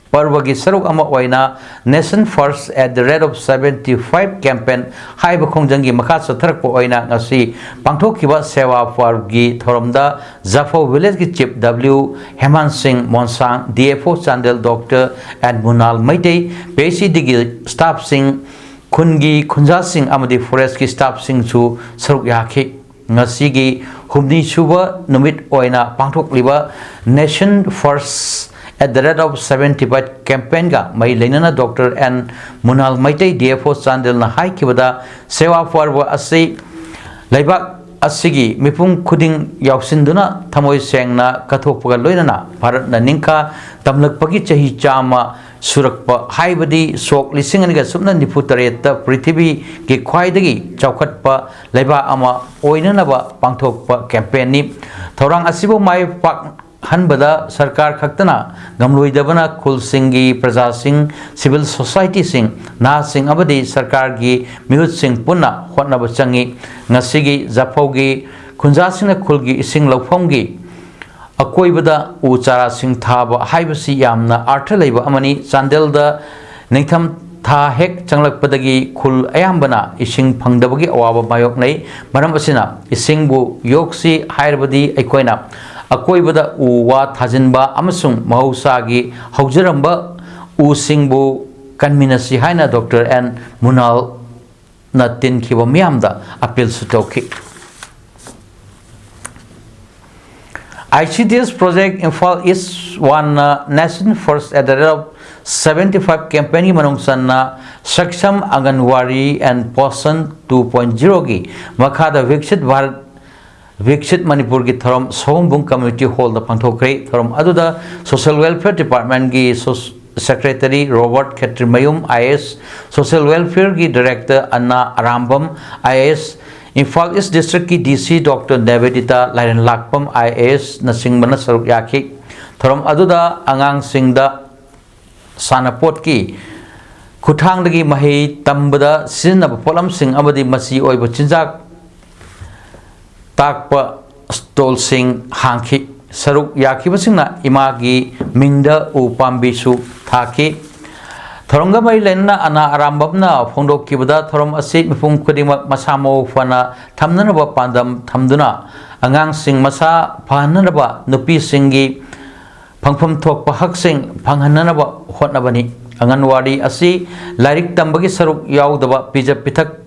ꯄꯔꯕꯒꯤ ꯁꯔꯨꯛ ꯑꯃ ꯑꯣꯏꯅ Nation First at the Rate of Seventy Five campaign ꯍꯥꯏꯕ ꯈꯣꯡꯖꯪꯒꯤ ꯃꯈꯥ ꯆꯠꯊꯔꯛꯄ ꯑꯣꯏꯅ ꯉꯁꯤ ꯄꯥꯡꯊꯣꯛꯈꯤꯕ ꯁꯦꯋꯥ ꯄꯔꯕꯒꯤ ꯊꯧꯔꯝꯗ ꯖꯐꯧ ꯚꯤꯂꯦꯖꯀꯤ ꯆꯤꯐ ꯗꯕ꯭ꯂꯤꯎ ꯍꯦꯃꯥꯟ ꯁꯤꯡ ꯃꯣꯟꯁꯥꯡ, D F O Chandel doctor N Munal Meitei, P H E ꯗꯤꯒꯤ ꯁ꯭ꯇꯥꯐꯁꯤꯡ, ꯈꯨꯟꯒꯤ ꯈꯨꯟꯖꯥꯁꯤꯡ ꯑꯃꯗꯤ ꯐꯣꯔꯦꯁ꯭ꯠꯀꯤ ꯁ꯭ꯇꯥꯐꯁꯤꯡꯁꯨ ꯁꯔꯨꯛ ꯌꯥꯈꯤ꯫ ꯉꯁꯤꯒꯤ ꯍꯨꯝꯅꯤ ꯁꯨꯕ ꯅꯨꯃꯤꯠ ꯑꯣꯏꯅ ꯄꯥꯡꯊꯣꯛꯂꯤꯕ Nation First at the Rate of Seventy Five campaign ꯒ ꯃꯔꯤ ꯂꯩꯅꯅ doctor N Munal Meitei, D F O ꯆꯥꯟꯗꯦꯜꯅ ꯍꯥꯏꯈꯤꯕꯗ, ꯁꯦꯋꯥ ꯄꯔꯕ ꯑꯁꯤ ꯂꯩꯕꯥꯛ ꯑꯁꯤꯒꯤ ꯃꯤꯄꯨꯝ ꯈꯨꯗꯤꯡ ꯌꯥꯎꯁꯤꯟꯗꯨꯅ ꯊꯃꯣꯏ ꯁꯦꯡꯅ ꯀꯠꯊꯣꯛꯄꯒ ꯂꯣꯏꯅꯅ ꯚꯥꯔꯠꯅ ꯅꯤꯡꯈꯥ ꯇꯝꯂꯛꯄꯒꯤ ꯆꯍꯤ ꯆꯥꯝꯃ ꯁꯨꯔꯛꯄ, ꯍꯥꯏꯕꯗꯤ ꯁꯣꯛ ꯂꯤꯁꯤꯡ ꯑꯅꯤꯒ ꯁꯨꯞꯅ ꯅꯤꯐꯨ ꯇꯔꯦꯠꯇ ꯄ꯭ꯔꯤꯊꯤꯕꯤꯒꯤ ꯈ꯭ꯋꯥꯏꯗꯒꯤ ꯆꯥꯎꯈꯠꯄ ꯂꯩꯕꯥꯛ ꯑꯃ ꯑꯣꯏꯅꯅꯕ ꯄꯥꯡꯊꯣꯛꯄ ꯀꯦꯝꯄꯦꯟꯅꯤ꯫ ꯊꯧꯔꯥꯡ ꯑꯁꯤꯕꯨ ꯃꯥꯏ ꯄꯥꯛꯍꯟꯕꯗ ꯁꯔꯀꯥꯔ ꯈꯛꯇꯅ ꯉꯝꯂꯣꯏꯗꯕꯅ ꯈꯨꯜꯁꯤꯡꯒꯤ ꯄ꯭ꯔꯖꯥꯁꯤꯡ, ꯁꯤꯚꯤꯜ ꯁꯣꯁꯥꯏꯇꯤꯁꯤꯡ, ꯅꯍꯥꯁꯤꯡ ꯑꯃꯗꯤ ꯁꯔꯀꯥꯔꯒꯤ ꯃꯤꯍꯨꯠꯁꯤꯡ ꯄꯨꯟꯅ ꯍꯣꯠꯅꯕ ꯆꯪꯏ꯫ ꯉꯁꯤꯒꯤ ꯖꯐꯧꯒꯤ ꯈꯨꯟꯖꯥꯁꯤꯡꯅ ꯈꯨꯜꯒꯤ ꯏꯁꯤꯡ ꯂꯧꯐꯝꯒꯤ ꯑꯀꯣꯏꯕꯗ ꯎ ꯆꯥꯔꯥꯁꯤꯡ ꯊꯥꯕ ꯍꯥꯏꯕꯁꯤ ꯌꯥꯝꯅ ꯑꯥꯔꯊ ꯂꯩꯕ ꯑꯃꯅꯤ꯫ ꯆꯥꯟꯗꯦꯜꯗ ꯅꯤꯡꯊꯝ ꯊꯥ ꯍꯦꯛ ꯆꯪꯂꯛꯄꯗꯒꯤ ꯈꯨꯜ ꯑꯌꯥꯝꯕꯅ ꯏꯁꯤꯡ ꯐꯪꯗꯕꯒꯤ ꯑꯋꯥꯕ ꯃꯥꯌꯣꯛꯅꯩ꯫ ꯃꯔꯝ ꯑꯁꯤꯅ ꯏꯁꯤꯡꯕꯨ ꯌꯣꯛꯁꯤ ꯍꯥꯏꯔꯕꯗꯤ ꯑꯩꯈꯣꯏꯅ ꯑꯀꯣꯏꯕꯗ ꯎ ꯋꯥ ꯊꯥꯖꯤꯟꯕ ꯑꯃꯁꯨꯡ ꯃꯍꯧꯁꯥꯒꯤ ꯍꯧꯖꯔꯝꯕ ꯎꯁꯤꯡꯕꯨ ꯀꯟꯃꯤꯟꯅꯁꯤ ꯍꯥꯏꯅ ꯗꯣꯛꯇꯔ ꯑꯦꯟ ꯃꯨꯅꯥꯜꯅ ꯇꯤꯟꯈꯤꯕ ꯃꯤꯌꯥꯝꯗ ꯑꯄꯤꯜꯁꯨ ꯇꯧꯈꯤ꯫ ICDS Project Imphal East One ꯅ Nation First at the Rate of Seventy Five campaign ꯒꯤ ꯃꯅꯨꯡ ꯆꯟꯅ Saksham Anganwadi and Poshan two point zero ꯒꯤ ꯃꯈꯥꯗ ꯚꯤꯛꯁꯤꯠ ꯚꯥꯔꯠ ꯚꯤꯛꯁꯤꯠ ꯃꯅꯤꯄꯨꯔꯒꯤ ꯊꯧꯔꯝ ꯁꯣꯍꯣꯡꯕꯨꯡ Community Hall ꯗ ꯄꯥꯡꯊꯣꯛꯈ꯭ꯔꯦ꯫ ꯊꯧꯔꯝ ꯑꯗꯨꯗ Social Welfare Department ꯀꯤ ꯁꯣ-, Secretary ꯔꯣꯕꯔꯠ ꯈꯦꯇ꯭ꯔꯤꯃꯌꯨꯝ IAS, Social Welfare ꯒꯤ Director ꯑꯅꯥ Arambam IAS, Imphal East District ꯀꯤ DC ꯗꯣꯛꯇꯔ ꯅꯦꯕꯦꯗꯤꯇꯥ ꯂꯥꯏꯔꯦꯟꯂꯥꯛꯄꯝ IAS ꯅꯆꯤꯡꯕꯅ ꯁꯔꯨꯛ ꯌꯥꯈꯤ꯫ ꯊꯧꯔꯝ ꯑꯗꯨꯗ ꯑꯉꯥꯡꯁꯤꯡꯗ ꯁꯥꯟꯅꯄꯣꯠꯀꯤ ꯈꯨꯠꯊꯥꯡꯗꯒꯤ ꯃꯍꯩ ꯇꯝꯕꯗ ꯁꯤꯖꯤꯟꯅꯕ ꯄꯣꯠꯂꯝꯁꯤꯡ ꯑꯃꯗꯤ ꯃꯆꯤ ꯑꯣꯏꯕ ꯆꯤꯟꯖꯥꯛ ꯇꯥꯛꯄ stall ꯁꯤꯡ ꯍꯥꯡꯈꯤ꯫ ꯁꯔꯨꯛ ꯌꯥꯈꯤꯕꯁꯤꯡꯅ ꯏꯃꯥꯒꯤ ꯃꯤꯡꯗ ꯎ ꯄꯥꯝꯕꯤꯁꯨ ꯊꯥꯈꯤ꯫ ꯊꯧꯔꯝꯒ ꯃꯔꯤ ꯂꯩꯅꯅ ꯑꯅꯥ ꯑꯔꯥꯝꯕꯝꯅ ꯐꯣꯡꯗꯣꯛꯈꯤꯕꯗ, ꯊꯧꯔꯝ ꯑꯁꯤ ꯃꯤꯄꯨꯝ ꯈꯨꯗꯤꯡꯃꯛ ꯃꯁꯥ ꯃꯎ ꯐꯅ ꯊꯝꯅꯅꯕ ꯄꯥꯟꯗꯝ ꯊꯝꯗꯨꯅ, ꯑꯉꯥꯡꯁꯤꯡ ꯃꯁꯥ ꯐꯍꯟꯅꯅꯕ, ꯅꯨꯄꯤꯁꯤꯡꯒꯤ ꯐꯪꯐꯝ ꯊꯣꯛꯄ ꯍꯛꯁꯤꯡ ꯐꯪꯍꯟꯅꯅꯕ ꯍꯣꯠꯅꯕꯅꯤ꯫ ꯑꯪꯒꯟꯋꯥꯗꯤ ꯑꯁꯤ ꯂꯥꯏꯔꯤꯛ ꯇꯝꯕꯒꯤ ꯁꯔꯨꯛ ꯌꯥꯎꯗꯕ, ꯄꯤꯖ ꯄꯤꯊꯛ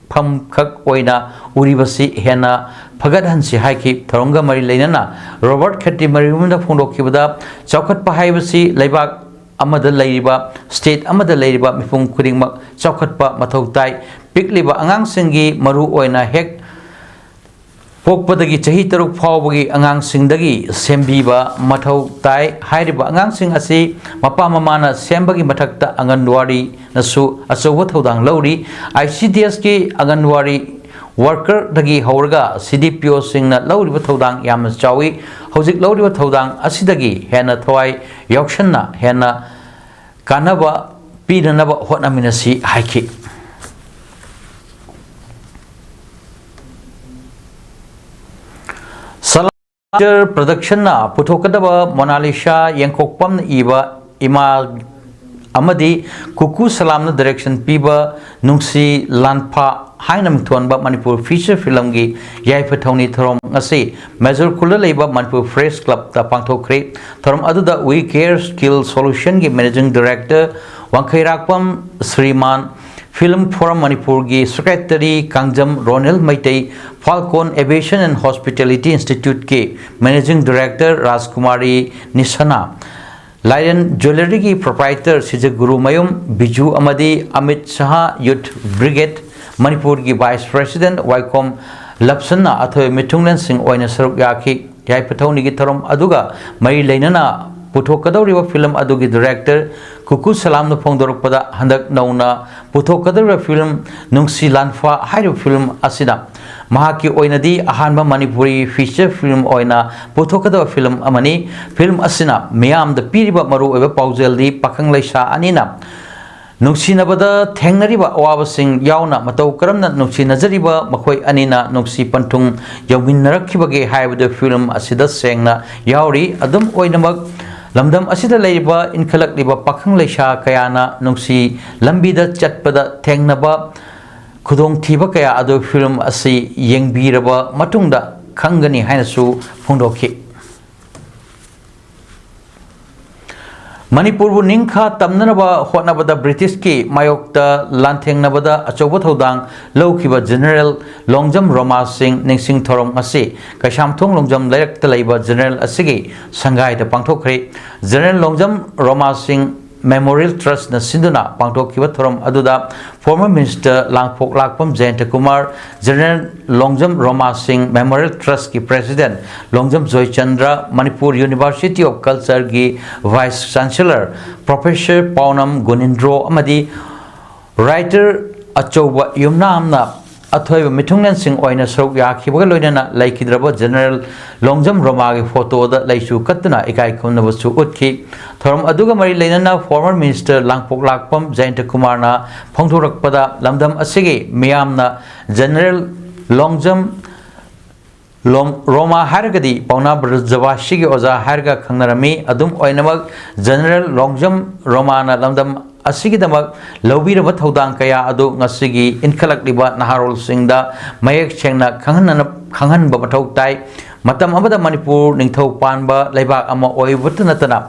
ꯐꯝꯈꯛ ꯑꯣꯏꯅ ꯎꯔꯤꯕꯁꯤ ꯍꯦꯟꯅ ꯐꯒꯠꯍꯟꯁꯤ ꯍꯥꯏꯈꯤ꯫ ꯊꯧꯔꯝꯒ ꯃꯔꯤ ꯂꯩꯅꯅ ꯔꯣꯕꯔꯠ ꯈꯦꯇ꯭ꯔꯤꯃꯌꯨꯝꯅ ꯐꯣꯡꯗꯣꯛꯈꯤꯕꯗ, ꯆꯥꯎꯈꯠꯄ ꯍꯥꯏꯕꯁꯤ ꯂꯩꯕꯥꯛ ꯑꯃꯗ ꯂꯩꯔꯤꯕ, state ꯑꯃꯗ ꯂꯩꯔꯤꯕ ꯃꯤꯄꯨꯝ ꯈꯨꯗꯤꯡꯃꯛ ꯆꯥꯎꯈꯠꯄ ꯃꯊꯧ ꯇꯥꯏ꯫ ꯄꯤꯛꯂꯤꯕ ꯑꯉꯥꯡꯁꯤꯡꯒꯤ ꯃꯔꯨ ꯑꯣꯏꯅ ꯍꯦꯛ ꯄꯣꯛꯄꯗꯒꯤ ꯆꯍꯤ ꯇꯔꯨꯛ ꯐꯥꯎꯕꯒꯤ ꯑꯉꯥꯡꯁꯤꯡꯗꯒꯤ ꯁꯦꯝꯕꯤꯕ ꯃꯊꯧ ꯇꯥꯏ꯫ ꯍꯥꯏꯔꯤꯕ ꯑꯉꯥꯡꯁꯤꯡ ꯑꯁꯤ ꯃꯄꯥ ꯃꯃꯥꯅ ꯁꯦꯝꯕꯒꯤ ꯃꯊꯛꯇ ꯑꯪꯒꯟꯋꯥꯗꯤꯅꯁꯨ ꯑꯆꯧꯕ ꯊꯧꯗꯥꯡ ꯂꯧꯔꯤ꯫ ICDS ꯀꯤ ꯑꯪꯒꯟꯋꯥꯗꯤ worker ꯗꯒꯤ ꯍꯧꯔꯒ CDPO ꯁꯤꯡꯅ ꯂꯧꯔꯤꯕ ꯊꯧꯗꯥꯡ ꯌꯥꯝꯅ ꯆꯥꯎꯏ꯫ ꯍꯧꯖꯤꯛ ꯂꯧꯔꯤꯕ ꯊꯧꯗꯥꯡ ꯑꯁꯤꯗꯒꯤ ꯍꯦꯟꯅ ꯊꯋꯥꯏ ꯌꯥꯎꯁꯟꯅ ꯍꯦꯟꯅ ꯀꯥꯟꯅꯕ ꯄꯤꯅꯅꯕ ꯍꯣꯠꯅꯃꯤꯟꯅꯁꯤ ꯍꯥꯏꯈꯤ꯫ ꯁꯂꯥ- Picture Productionꯅ ꯄꯨꯊꯣꯛꯀꯗꯕ ꯃꯣꯅꯥꯂꯤꯁꯥ ꯌꯦꯡꯈꯣꯛꯄꯝꯅ ꯏꯕ ꯏꯃꯥ ꯑꯃꯗꯤ ꯀꯨꯀꯨ ꯁꯂꯥꯝꯅ direction ꯄꯤꯕ ꯅꯨꯡꯁꯤ ꯂꯥꯟꯐꯥ ꯍꯥꯏꯅ ꯃꯤꯡꯊꯣꯟꯕ ꯃꯅꯤꯄꯨꯔ feature filmꯒꯤ ꯌꯥꯏꯐ ꯊꯧꯅꯤ ꯊꯧꯔꯝ ꯑꯁꯤ ꯃꯦꯖꯣꯔ ꯈꯨꯜꯗ ꯂꯩꯕ ꯃꯅꯤꯄꯨꯔ Press Clubꯇ ꯄꯥꯡꯊꯣꯛꯈ꯭ꯔꯦ꯫ ꯊꯧꯔꯝ ꯑꯗꯨꯗ We Care Skill Solutionꯒꯤ Managing Director ꯋꯥꯡꯈꯩꯔꯥꯛꯄꯝ ꯁ꯭ꯔꯤꯃꯥꯟ, Film Forum ꯃꯅꯤꯄꯨꯔꯒꯤ Secretary Kangjam Ronel Meitei, Falcon Aviation and Hospitality Instituteꯀꯤ Managing Director ꯔꯥꯖꯀꯨꯃꯥꯔꯤ ꯅꯤꯁꯅꯥ, ꯂꯥꯏꯔꯦꯟ Jewelleryꯒꯤ proprietor ꯁꯤꯖꯒꯨꯔꯨꯃꯌꯨꯝ Biju ꯑꯃꯗꯤ ꯑꯃꯤꯠ ꯁꯍꯥ Youth Brigade ꯃꯅꯤꯄꯨꯔꯒꯤ Vice President ꯋꯥꯏꯈꯣꯝ ꯂꯞꯁꯟꯅ ꯑꯊꯣꯏꯕ ꯃꯤꯊꯨꯡꯂꯦꯟꯁꯤꯡ ꯑꯣꯏꯅ ꯁꯔꯨꯛ ꯌꯥꯈꯤ꯫ ꯌꯥꯏꯐ ꯊꯧꯅꯤꯒꯤ ꯊꯧꯔꯝ ꯑꯗꯨꯒ ꯃꯔꯤ ꯂꯩꯅꯅ ꯄꯨꯊꯣꯛꯀꯗꯧꯔꯤꯕ film ꯑꯗꯨꯒꯤ director ꯀꯨꯀꯨ ꯁꯂꯥꯝꯅ ꯐꯣꯡꯗꯣꯔꯛꯄꯗ, ꯍꯟꯗꯛ ꯅꯧꯅ ꯄꯨꯊꯣꯛꯀꯗꯧꯔꯤꯕ film ꯅꯨꯡꯁꯤ ꯂꯥꯟꯐꯥ ꯍꯥꯏꯔꯤꯕ film ꯑꯁꯤꯅ ꯃꯍꯥꯛꯀꯤ ꯑꯣꯏꯅꯗꯤ ꯑꯍꯥꯟꯕ ꯃꯅꯤꯄꯨꯔꯤ feature film ꯑꯣꯏꯅ ꯄꯨꯊꯣꯛꯀꯗꯕ film ꯑꯃꯅꯤ꯫ Film ꯑꯁꯤꯅ ꯃꯤꯌꯥꯝꯗ ꯄꯤꯔꯤꯕ ꯃꯔꯨꯑꯣꯏꯕ ꯄꯥꯎꯖꯦꯜꯗꯤ ꯄꯥꯈꯪ ꯂꯩꯁꯥ ꯑꯅꯤꯅ ꯅꯨꯡꯁꯤꯅꯕꯗ ꯊꯦꯡꯅꯔꯤꯕ ꯑꯋꯥꯕꯁꯤꯡ ꯌꯥꯎꯅ ꯃꯇꯧ ꯀꯔꯝꯅ ꯅꯨꯡꯁꯤꯅꯖꯔꯤꯕ ꯃꯈꯣꯏ ꯑꯅꯤꯅ ꯅꯨꯡꯁꯤ ꯄꯟꯊꯨꯡ ꯌꯧꯃꯤꯟꯅꯔꯛꯈꯤꯕꯒꯦ ꯍꯥꯏꯕꯗꯨ film ꯑꯁꯤꯗ ꯁꯦꯡꯅ ꯌꯥꯎꯔꯤ꯫ ꯑꯗꯨꯝ ꯑꯣꯏꯅꯃꯛ, ꯂꯝꯗꯝ ꯑꯁꯤꯗ ꯂꯩꯔꯤꯕ ꯏꯟꯈꯠꯂꯛꯂꯤꯕ ꯄꯥꯈꯪ ꯂꯩꯁꯥ ꯀꯌꯥꯅ ꯅꯨꯡꯁꯤ ꯂꯝꯕꯤꯗ ꯆꯠꯄꯗ ꯊꯦꯡꯅꯕ ꯈꯨꯗꯣꯡꯊꯤꯕ ꯀꯌꯥ ꯑꯗꯨ film ꯑꯁꯤ ꯌꯦꯡꯕꯤꯔꯕ ꯃꯇꯨꯡꯗ ꯈꯪꯒꯅꯤ ꯍꯥꯏꯅꯁꯨ ꯐꯣꯡꯗꯣꯛꯈꯤ꯫ ꯃꯅꯤꯄꯨꯔꯕꯨ ꯅꯤꯡꯈꯥ ꯇꯝꯅꯅꯕ ꯍꯣꯠꯅꯕꯗ ꯕ꯭ꯔꯤꯇꯤꯁꯀꯤ ꯃꯥꯌꯣꯛꯇ ꯂꯥꯟꯊꯦꯡꯅꯕꯗ ꯑꯆꯧꯕ ꯊꯧꯗꯥꯡ ꯂꯧꯈꯤꯕ General ꯂꯣꯡꯖꯝ ꯔꯣꯃꯥ ꯁꯤꯡ ꯅꯤꯡꯁꯤꯡ ꯊꯧꯔꯝ ꯑꯁꯤ ꯀꯩꯁꯥꯝꯊꯣꯡ ꯂꯣꯡꯖꯝ ꯂꯩꯔꯛꯇ ꯂꯩꯕ General ꯑꯁꯤꯒꯤ ꯁꯪꯒꯥꯏꯗ ꯄꯥꯡꯊꯣꯛꯈ꯭ꯔꯦ꯫ General ꯂꯣꯡꯖꯝ ꯔꯣꯃꯥ ꯁꯤꯡ Memorial Trustꯅ ꯁꯤꯟꯗꯨꯅ ꯄꯥꯡꯊꯣꯛꯈꯤꯕ ꯊꯧꯔꯝ ꯑꯗꯨꯗ former Minister ꯂꯥꯡꯄꯣꯛ ꯂꯥꯛꯄꯝ ꯖꯌꯟꯇ Kumar, General Longjam ꯔꯣꯃꯥ ꯁꯤꯡ Memorial Trustꯀꯤ President Longjam Joychandra, Manipur University of Cultureꯒꯤ Vice Chancellor Professor ꯄꯥꯎꯅꯝ ꯒꯨꯅꯤꯟꯗ꯭ꯔꯣ ꯑꯃꯗꯤ writer ꯑꯆꯧꯕ ꯌꯨꯝꯅꯥꯝꯅ ꯑꯊꯣꯏꯕ ꯃꯤꯊꯨꯡꯂꯦꯟꯁꯤꯡ ꯑꯣꯏꯅ ꯁꯔꯨꯛ ꯌꯥꯈꯤꯕꯒ ꯂꯣꯏꯅꯅ ꯂꯩꯈꯤꯗ꯭ꯔꯕ General ꯂꯣꯡꯖꯝ ꯔꯣꯃꯥꯒꯤ photoꯗ ꯂꯩꯆꯨ ꯀꯠꯇꯨꯅ ꯏꯀꯥꯏ ꯈꯨꯝꯅꯕꯁꯨ ꯎꯠꯈꯤ꯫ ꯊꯧꯔꯝ ꯑꯗꯨꯒ ꯃꯔꯤ ꯂꯩꯅꯅ former Minister ꯂꯥꯡꯄꯣꯛ ꯂꯥꯛꯄꯝ ꯖꯌꯟꯇ ꯀꯨꯃꯥꯔꯅ ꯐꯣꯡꯗꯣꯔꯛꯄꯗ, ꯂꯝꯗꯝ ꯑꯁꯤꯒꯤ ꯃꯤꯌꯥꯝꯅ General ꯂꯣꯡꯖꯝ ꯂꯣꯝ-, ꯔꯣꯃꯥ ꯍꯥꯏꯔꯒꯗꯤ ꯄꯥꯎꯅꯥ ꯕ꯭ꯔꯖꯕꯥꯁꯤꯒꯤ ꯑꯣꯖꯥ ꯍꯥꯏꯔꯒ ꯈꯪꯅꯔꯝꯃꯤ꯫ ꯑꯗꯨꯝ ꯑꯣꯏꯅꯃꯛ, ꯖꯦꯅꯔꯦꯜ ꯂꯣꯡꯖꯝ ꯔꯣꯃꯥꯅ ꯂꯝꯗꯝ ꯑꯁꯤꯒꯤꯗꯃꯛ ꯂꯧꯕꯤꯔꯕ ꯊꯧꯗꯥꯡ ꯀꯌꯥ ꯑꯗꯨ ꯉꯁꯤꯒꯤ ꯏꯟꯈꯠꯂꯛꯂꯤꯕ ꯅꯍꯥꯔꯣꯜꯁꯤꯡꯗ ꯃꯌꯦꯛ ꯁꯦꯡꯅ ꯈꯪꯍꯟꯅ-, ꯈꯪꯍꯟꯕ ꯃꯊꯧ ꯇꯥꯏ꯫ ꯃꯇꯝ ꯑꯃꯗ ꯃꯅꯤꯄꯨꯔ ꯅꯤꯡꯊꯧ ꯄꯥꯟꯕ ꯂꯩꯕꯥꯛ ꯑꯃ ꯑꯣꯏꯕꯇ ꯅꯠꯇꯅ,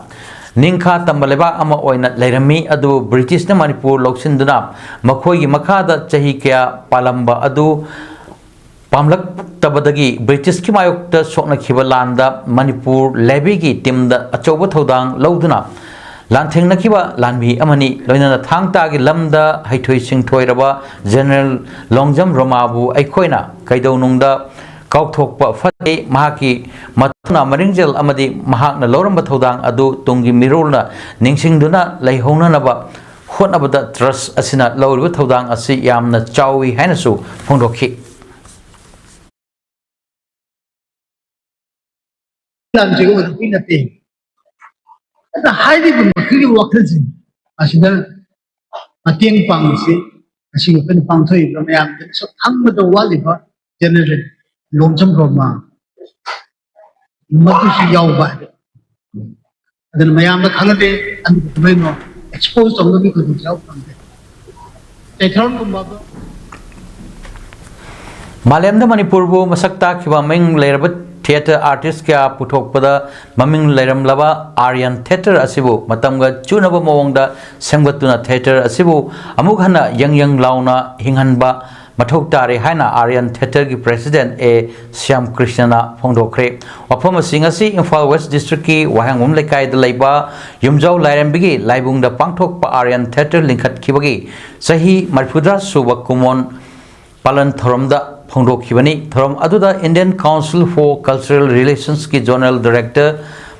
ꯅꯤꯡꯈꯥ ꯇꯝꯕ ꯂꯩꯕꯥꯛ ꯑꯃ ꯑꯣꯏꯅ ꯂꯩꯔꯝꯃꯤ꯫ ꯑꯗꯨꯕꯨ ꯕ꯭ꯔꯤꯇꯤꯁꯅ ꯃꯅꯤꯄꯨꯔ ꯂꯧꯁꯤꯟꯗꯨꯅ ꯃꯈꯣꯏꯒꯤ ꯃꯈꯥꯗ ꯆꯍꯤ ꯀꯌꯥ ꯄꯥꯜꯂꯝꯕ ꯑꯗꯨ ꯄꯥꯝꯂꯛꯇꯕꯗꯒꯤ ꯕ꯭ꯔꯤꯇꯤꯁꯀꯤ ꯃꯥꯌꯣꯛꯇ ꯁꯣꯛꯅꯈꯤꯕ ꯂꯥꯟꯗ ꯃꯅꯤꯄꯨꯔ ꯂꯦꯚꯤꯒꯤ ꯇꯤꯝꯗ ꯑꯆꯧꯕ ꯊꯧꯗꯥꯡ ꯂꯧꯗꯨꯅ ꯂꯥꯟꯊꯦꯡꯅꯈꯤꯕ ꯂꯥꯟꯃꯤ ꯑꯃꯅꯤ꯫ ꯂꯣꯏꯅꯅ ꯊꯥꯡ ꯇꯥꯒꯤ ꯂꯝꯗ ꯍꯩꯊꯣꯏ ꯁꯤꯡꯊꯣꯏꯔꯕ ꯖꯦꯅꯔꯦꯜ ꯂꯣꯡꯖꯝ ꯔꯣꯃꯥꯕꯨ ꯑꯩꯈꯣꯏꯅ ꯀꯩꯗꯧꯅꯨꯡꯗ ꯀꯥꯎꯊꯣꯛꯄ ꯐꯠꯇꯦ꯫ ꯃꯍꯥꯛꯀꯤ ꯃꯊꯧꯅꯥ, ꯃꯔꯤꯡꯖꯦꯜ ꯑꯃꯗꯤ ꯃꯍꯥꯛꯅ ꯂꯧꯔꯝꯕ ꯊꯧꯗꯥꯡ ꯑꯗꯨ ꯇꯨꯡꯒꯤ ꯃꯤꯔꯣꯜꯅ ꯅꯤꯡꯁꯤꯡꯗꯨꯅ ꯂꯩꯍꯧꯅꯅꯕ ꯍꯣꯠꯅꯕꯗ ꯇ꯭ꯔꯁ ꯑꯁꯤꯅ ꯂꯧꯔꯤꯕ ꯊꯧꯗꯥꯡ ꯑꯁꯤ ꯌꯥꯝꯅ ꯆꯥꯎꯏ ꯍꯥꯏꯅꯁꯨ ꯐꯣꯡꯗꯣꯛꯈꯤ꯫ ꯂꯥꯟꯁꯤꯒ ꯑꯣꯏꯔꯛꯄꯩ ꯅꯠꯇꯦ꯫ ꯑꯗ ꯍꯥꯏꯔꯤꯕ ꯃꯈꯩꯒꯤ ꯋꯥꯈꯜꯁꯤꯡ ꯑꯁꯤꯗ ꯃꯇꯦꯡ ꯄꯥꯡꯕꯁꯤ ꯉꯁꯤ ꯑꯩꯈꯣꯏꯅ ꯄꯥꯡꯊꯣꯛꯏꯕ ꯃꯌꯥꯝꯗ ꯁꯛ ꯈꯪꯕꯗ ꯋꯥꯠꯂꯤꯕ ꯖꯦꯅꯔꯦꯜ ꯂꯣꯡꯖꯝ ꯔꯣꯃꯥ ꯃꯗꯨꯁꯨ ꯌꯥꯎꯕ ꯍꯥꯏꯕ꯫ ꯑꯗꯨꯅ ꯃꯌꯥꯝꯗ ꯈꯪꯍꯜꯂꯦ, ꯑꯗꯨꯒ ꯀꯃꯥꯏꯅ ꯑꯦꯛꯁꯄꯣꯖ ꯇꯧꯅꯕꯒꯤ ꯈꯨꯗꯣꯡꯆꯥꯕ ꯐꯪꯗꯦ꯫ ꯆꯩꯊꯥꯔꯣꯟꯒꯨꯝꯕ ꯃꯥꯂꯦꯝꯗ ꯃꯅꯤꯄꯨꯔꯕꯨ ꯃꯁꯛ ꯇꯥꯛꯈꯤꯕ ꯃꯃꯤꯡ ꯂꯩꯔꯕ ꯊꯤꯌꯦꯇꯔ ꯑꯥꯔꯇꯤꯁ ꯀꯌꯥ ꯄꯨꯊꯣꯛꯄꯗ ꯃꯃꯤꯡ ꯂꯩꯔꯝꯂꯕ ꯑꯥꯔꯌꯟ ꯊꯤꯌꯦꯇꯔ ꯑꯁꯤꯕꯨ ꯃꯇꯝꯒ ꯆꯨꯅꯕ ꯃꯑꯣꯡꯗ ꯁꯦꯝꯒꯠꯇꯨꯅ ꯊꯤꯌꯦꯇꯔ ꯑꯁꯤꯕꯨ ꯑꯃꯨꯛ ꯍꯟꯅ ꯌꯪ ꯌꯪ ꯂꯥꯎꯅ ꯍꯤꯡꯍꯟꯕ ꯃꯊꯧ ꯇꯥꯔꯦ ꯍꯥꯏꯅ ꯑꯥꯔꯌꯟ ꯊꯤꯌꯦꯇꯔꯒꯤ ꯄ꯭ꯔꯦꯁꯤꯗꯦꯟꯠ ꯑꯦ ꯁ꯭ꯌꯥꯝ ꯀ꯭ꯔꯤꯁꯅꯅ ꯐꯣꯡꯗꯣꯛꯈ꯭ꯔꯦ꯫ ꯋꯥꯐꯝ ꯑꯁꯤ ꯉꯁꯤ ꯏꯝꯐꯥꯜ ꯋꯦꯁ ꯗꯤꯁꯇ꯭ꯔꯤꯛꯀꯤ ꯋꯥꯍꯦꯡꯕꯝ ꯂꯩꯀꯥꯏꯗ ꯂꯩꯕ ꯌꯨꯝꯖꯥꯎ ꯂꯥꯏꯔꯦꯝꯕꯤꯒꯤ ꯂꯥꯏꯕꯨꯡꯗ ꯄꯥꯡꯊꯣꯛꯄ ꯑꯥꯔꯌꯟ ꯊꯤꯌꯦꯇꯔ ꯂꯤꯡꯈꯠꯈꯤꯕꯒꯤ ꯆꯍꯤ ꯃꯔꯤꯐꯨꯇꯔꯥ ꯁꯨꯕ ꯀꯨꯃꯣꯟ ꯄꯥꯂꯟ ꯊꯧꯔꯝꯗ ꯐꯣꯡꯗꯣꯛꯈꯤꯕꯅꯤ꯫ ꯊꯧꯔꯝ ꯑꯗꯨꯗ Indian Council for Cultural Relationsꯀꯤ zonal director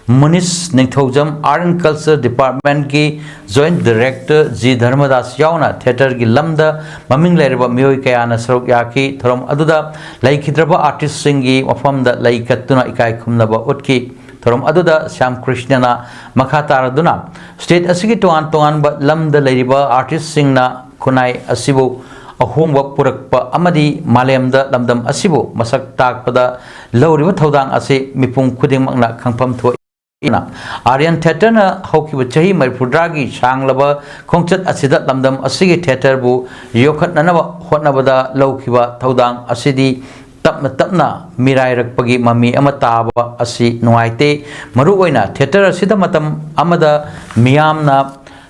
Munish Ningthoujam, Art and Culture Departmentꯀꯤ ꯖꯣꯏꯟꯠ ꯗꯥꯏꯔꯦꯛꯇꯔ ꯖꯤ ꯙꯔꯃꯗꯥꯁ ꯌꯥꯎꯅ ꯊꯤꯌꯦꯇꯔꯒꯤ ꯂꯝꯗ ꯃꯃꯤꯡ ꯂꯩꯔꯕ ꯃꯤꯑꯣꯏ ꯀꯌꯥꯅ ꯁꯔꯨꯛ ꯌꯥꯈꯤ꯫ ꯊꯧꯔꯝ ꯑꯗꯨꯗ ꯂꯩꯈꯤꯗ꯭ꯔꯕ ꯑꯥꯔꯇꯤꯁꯁꯤꯡꯒꯤ ꯃꯐꯝꯗ ꯂꯩ ꯀꯠꯇꯨꯅ ꯏꯀꯥꯏ ꯈꯨꯝꯅꯕ ꯎꯠꯈꯤ꯫ ꯊꯧꯔꯝ ꯑꯗꯨꯗ ꯁ꯭ꯌꯥꯝ ꯀ꯭ꯔꯤꯁꯅꯅ ꯃꯈꯥ ꯇꯥꯔꯗꯨꯅ ꯁ꯭ꯇꯦꯠ ꯑꯁꯤꯒꯤ ꯇꯣꯉꯥꯟ ꯇꯣꯉꯥꯟꯕ ꯂꯝꯗ ꯂꯩꯔꯤꯕ ꯑꯥꯔꯇꯤꯁꯁꯤꯡꯅ ꯈꯨꯟꯅꯥꯏ ꯑꯁꯤꯕꯨ ꯑꯍꯣꯡꯕ ꯄꯨꯔꯛꯄ ꯑꯃꯗꯤ ꯃꯥꯂꯦꯝꯗ ꯂꯝꯗꯝ ꯑꯁꯤꯕꯨ ꯃꯁꯛ ꯇꯥꯛꯄꯗ ꯂꯧꯔꯤꯕ ꯊꯧꯗꯥꯡ ꯑꯁꯤ ꯃꯤꯄꯨꯝ ꯈꯨꯗꯤꯡꯃꯛꯅ ꯈꯪꯐꯝ ꯊꯣꯛꯏ꯫ ꯑꯥꯔꯌꯟ ꯊꯤꯌꯦꯇꯔꯅ ꯍꯧꯈꯤꯕ ꯆꯍꯤ ꯃꯔꯤꯐꯨꯇꯔꯥꯒꯤ ꯁꯥꯡꯂꯕ ꯈꯣꯡꯆꯠ ꯑꯁꯤꯗ ꯂꯝꯗꯝ ꯑꯁꯤꯒꯤ ꯊꯤꯌꯦꯇꯔꯕꯨ ꯌꯣꯛꯈꯠꯅꯅꯕ ꯍꯣꯠꯅꯕꯗ ꯂꯧꯈꯤꯕ ꯊꯧꯗꯥꯡ ꯑꯁꯤꯗꯤ ꯇꯞꯅ ꯇꯞꯅ ꯃꯤꯔꯥꯏꯔꯛꯄꯒꯤ ꯃꯃꯤ ꯑꯃ ꯇꯥꯕ ꯑꯁꯤ ꯅꯨꯡꯉꯥꯏꯇꯦ꯫ ꯃꯔꯨꯑꯣꯏꯅ ꯊꯤꯌꯦꯇꯔ ꯑꯁꯤꯗ ꯃꯇꯝ ꯑꯃꯗ ꯃꯤꯌꯥꯝꯅ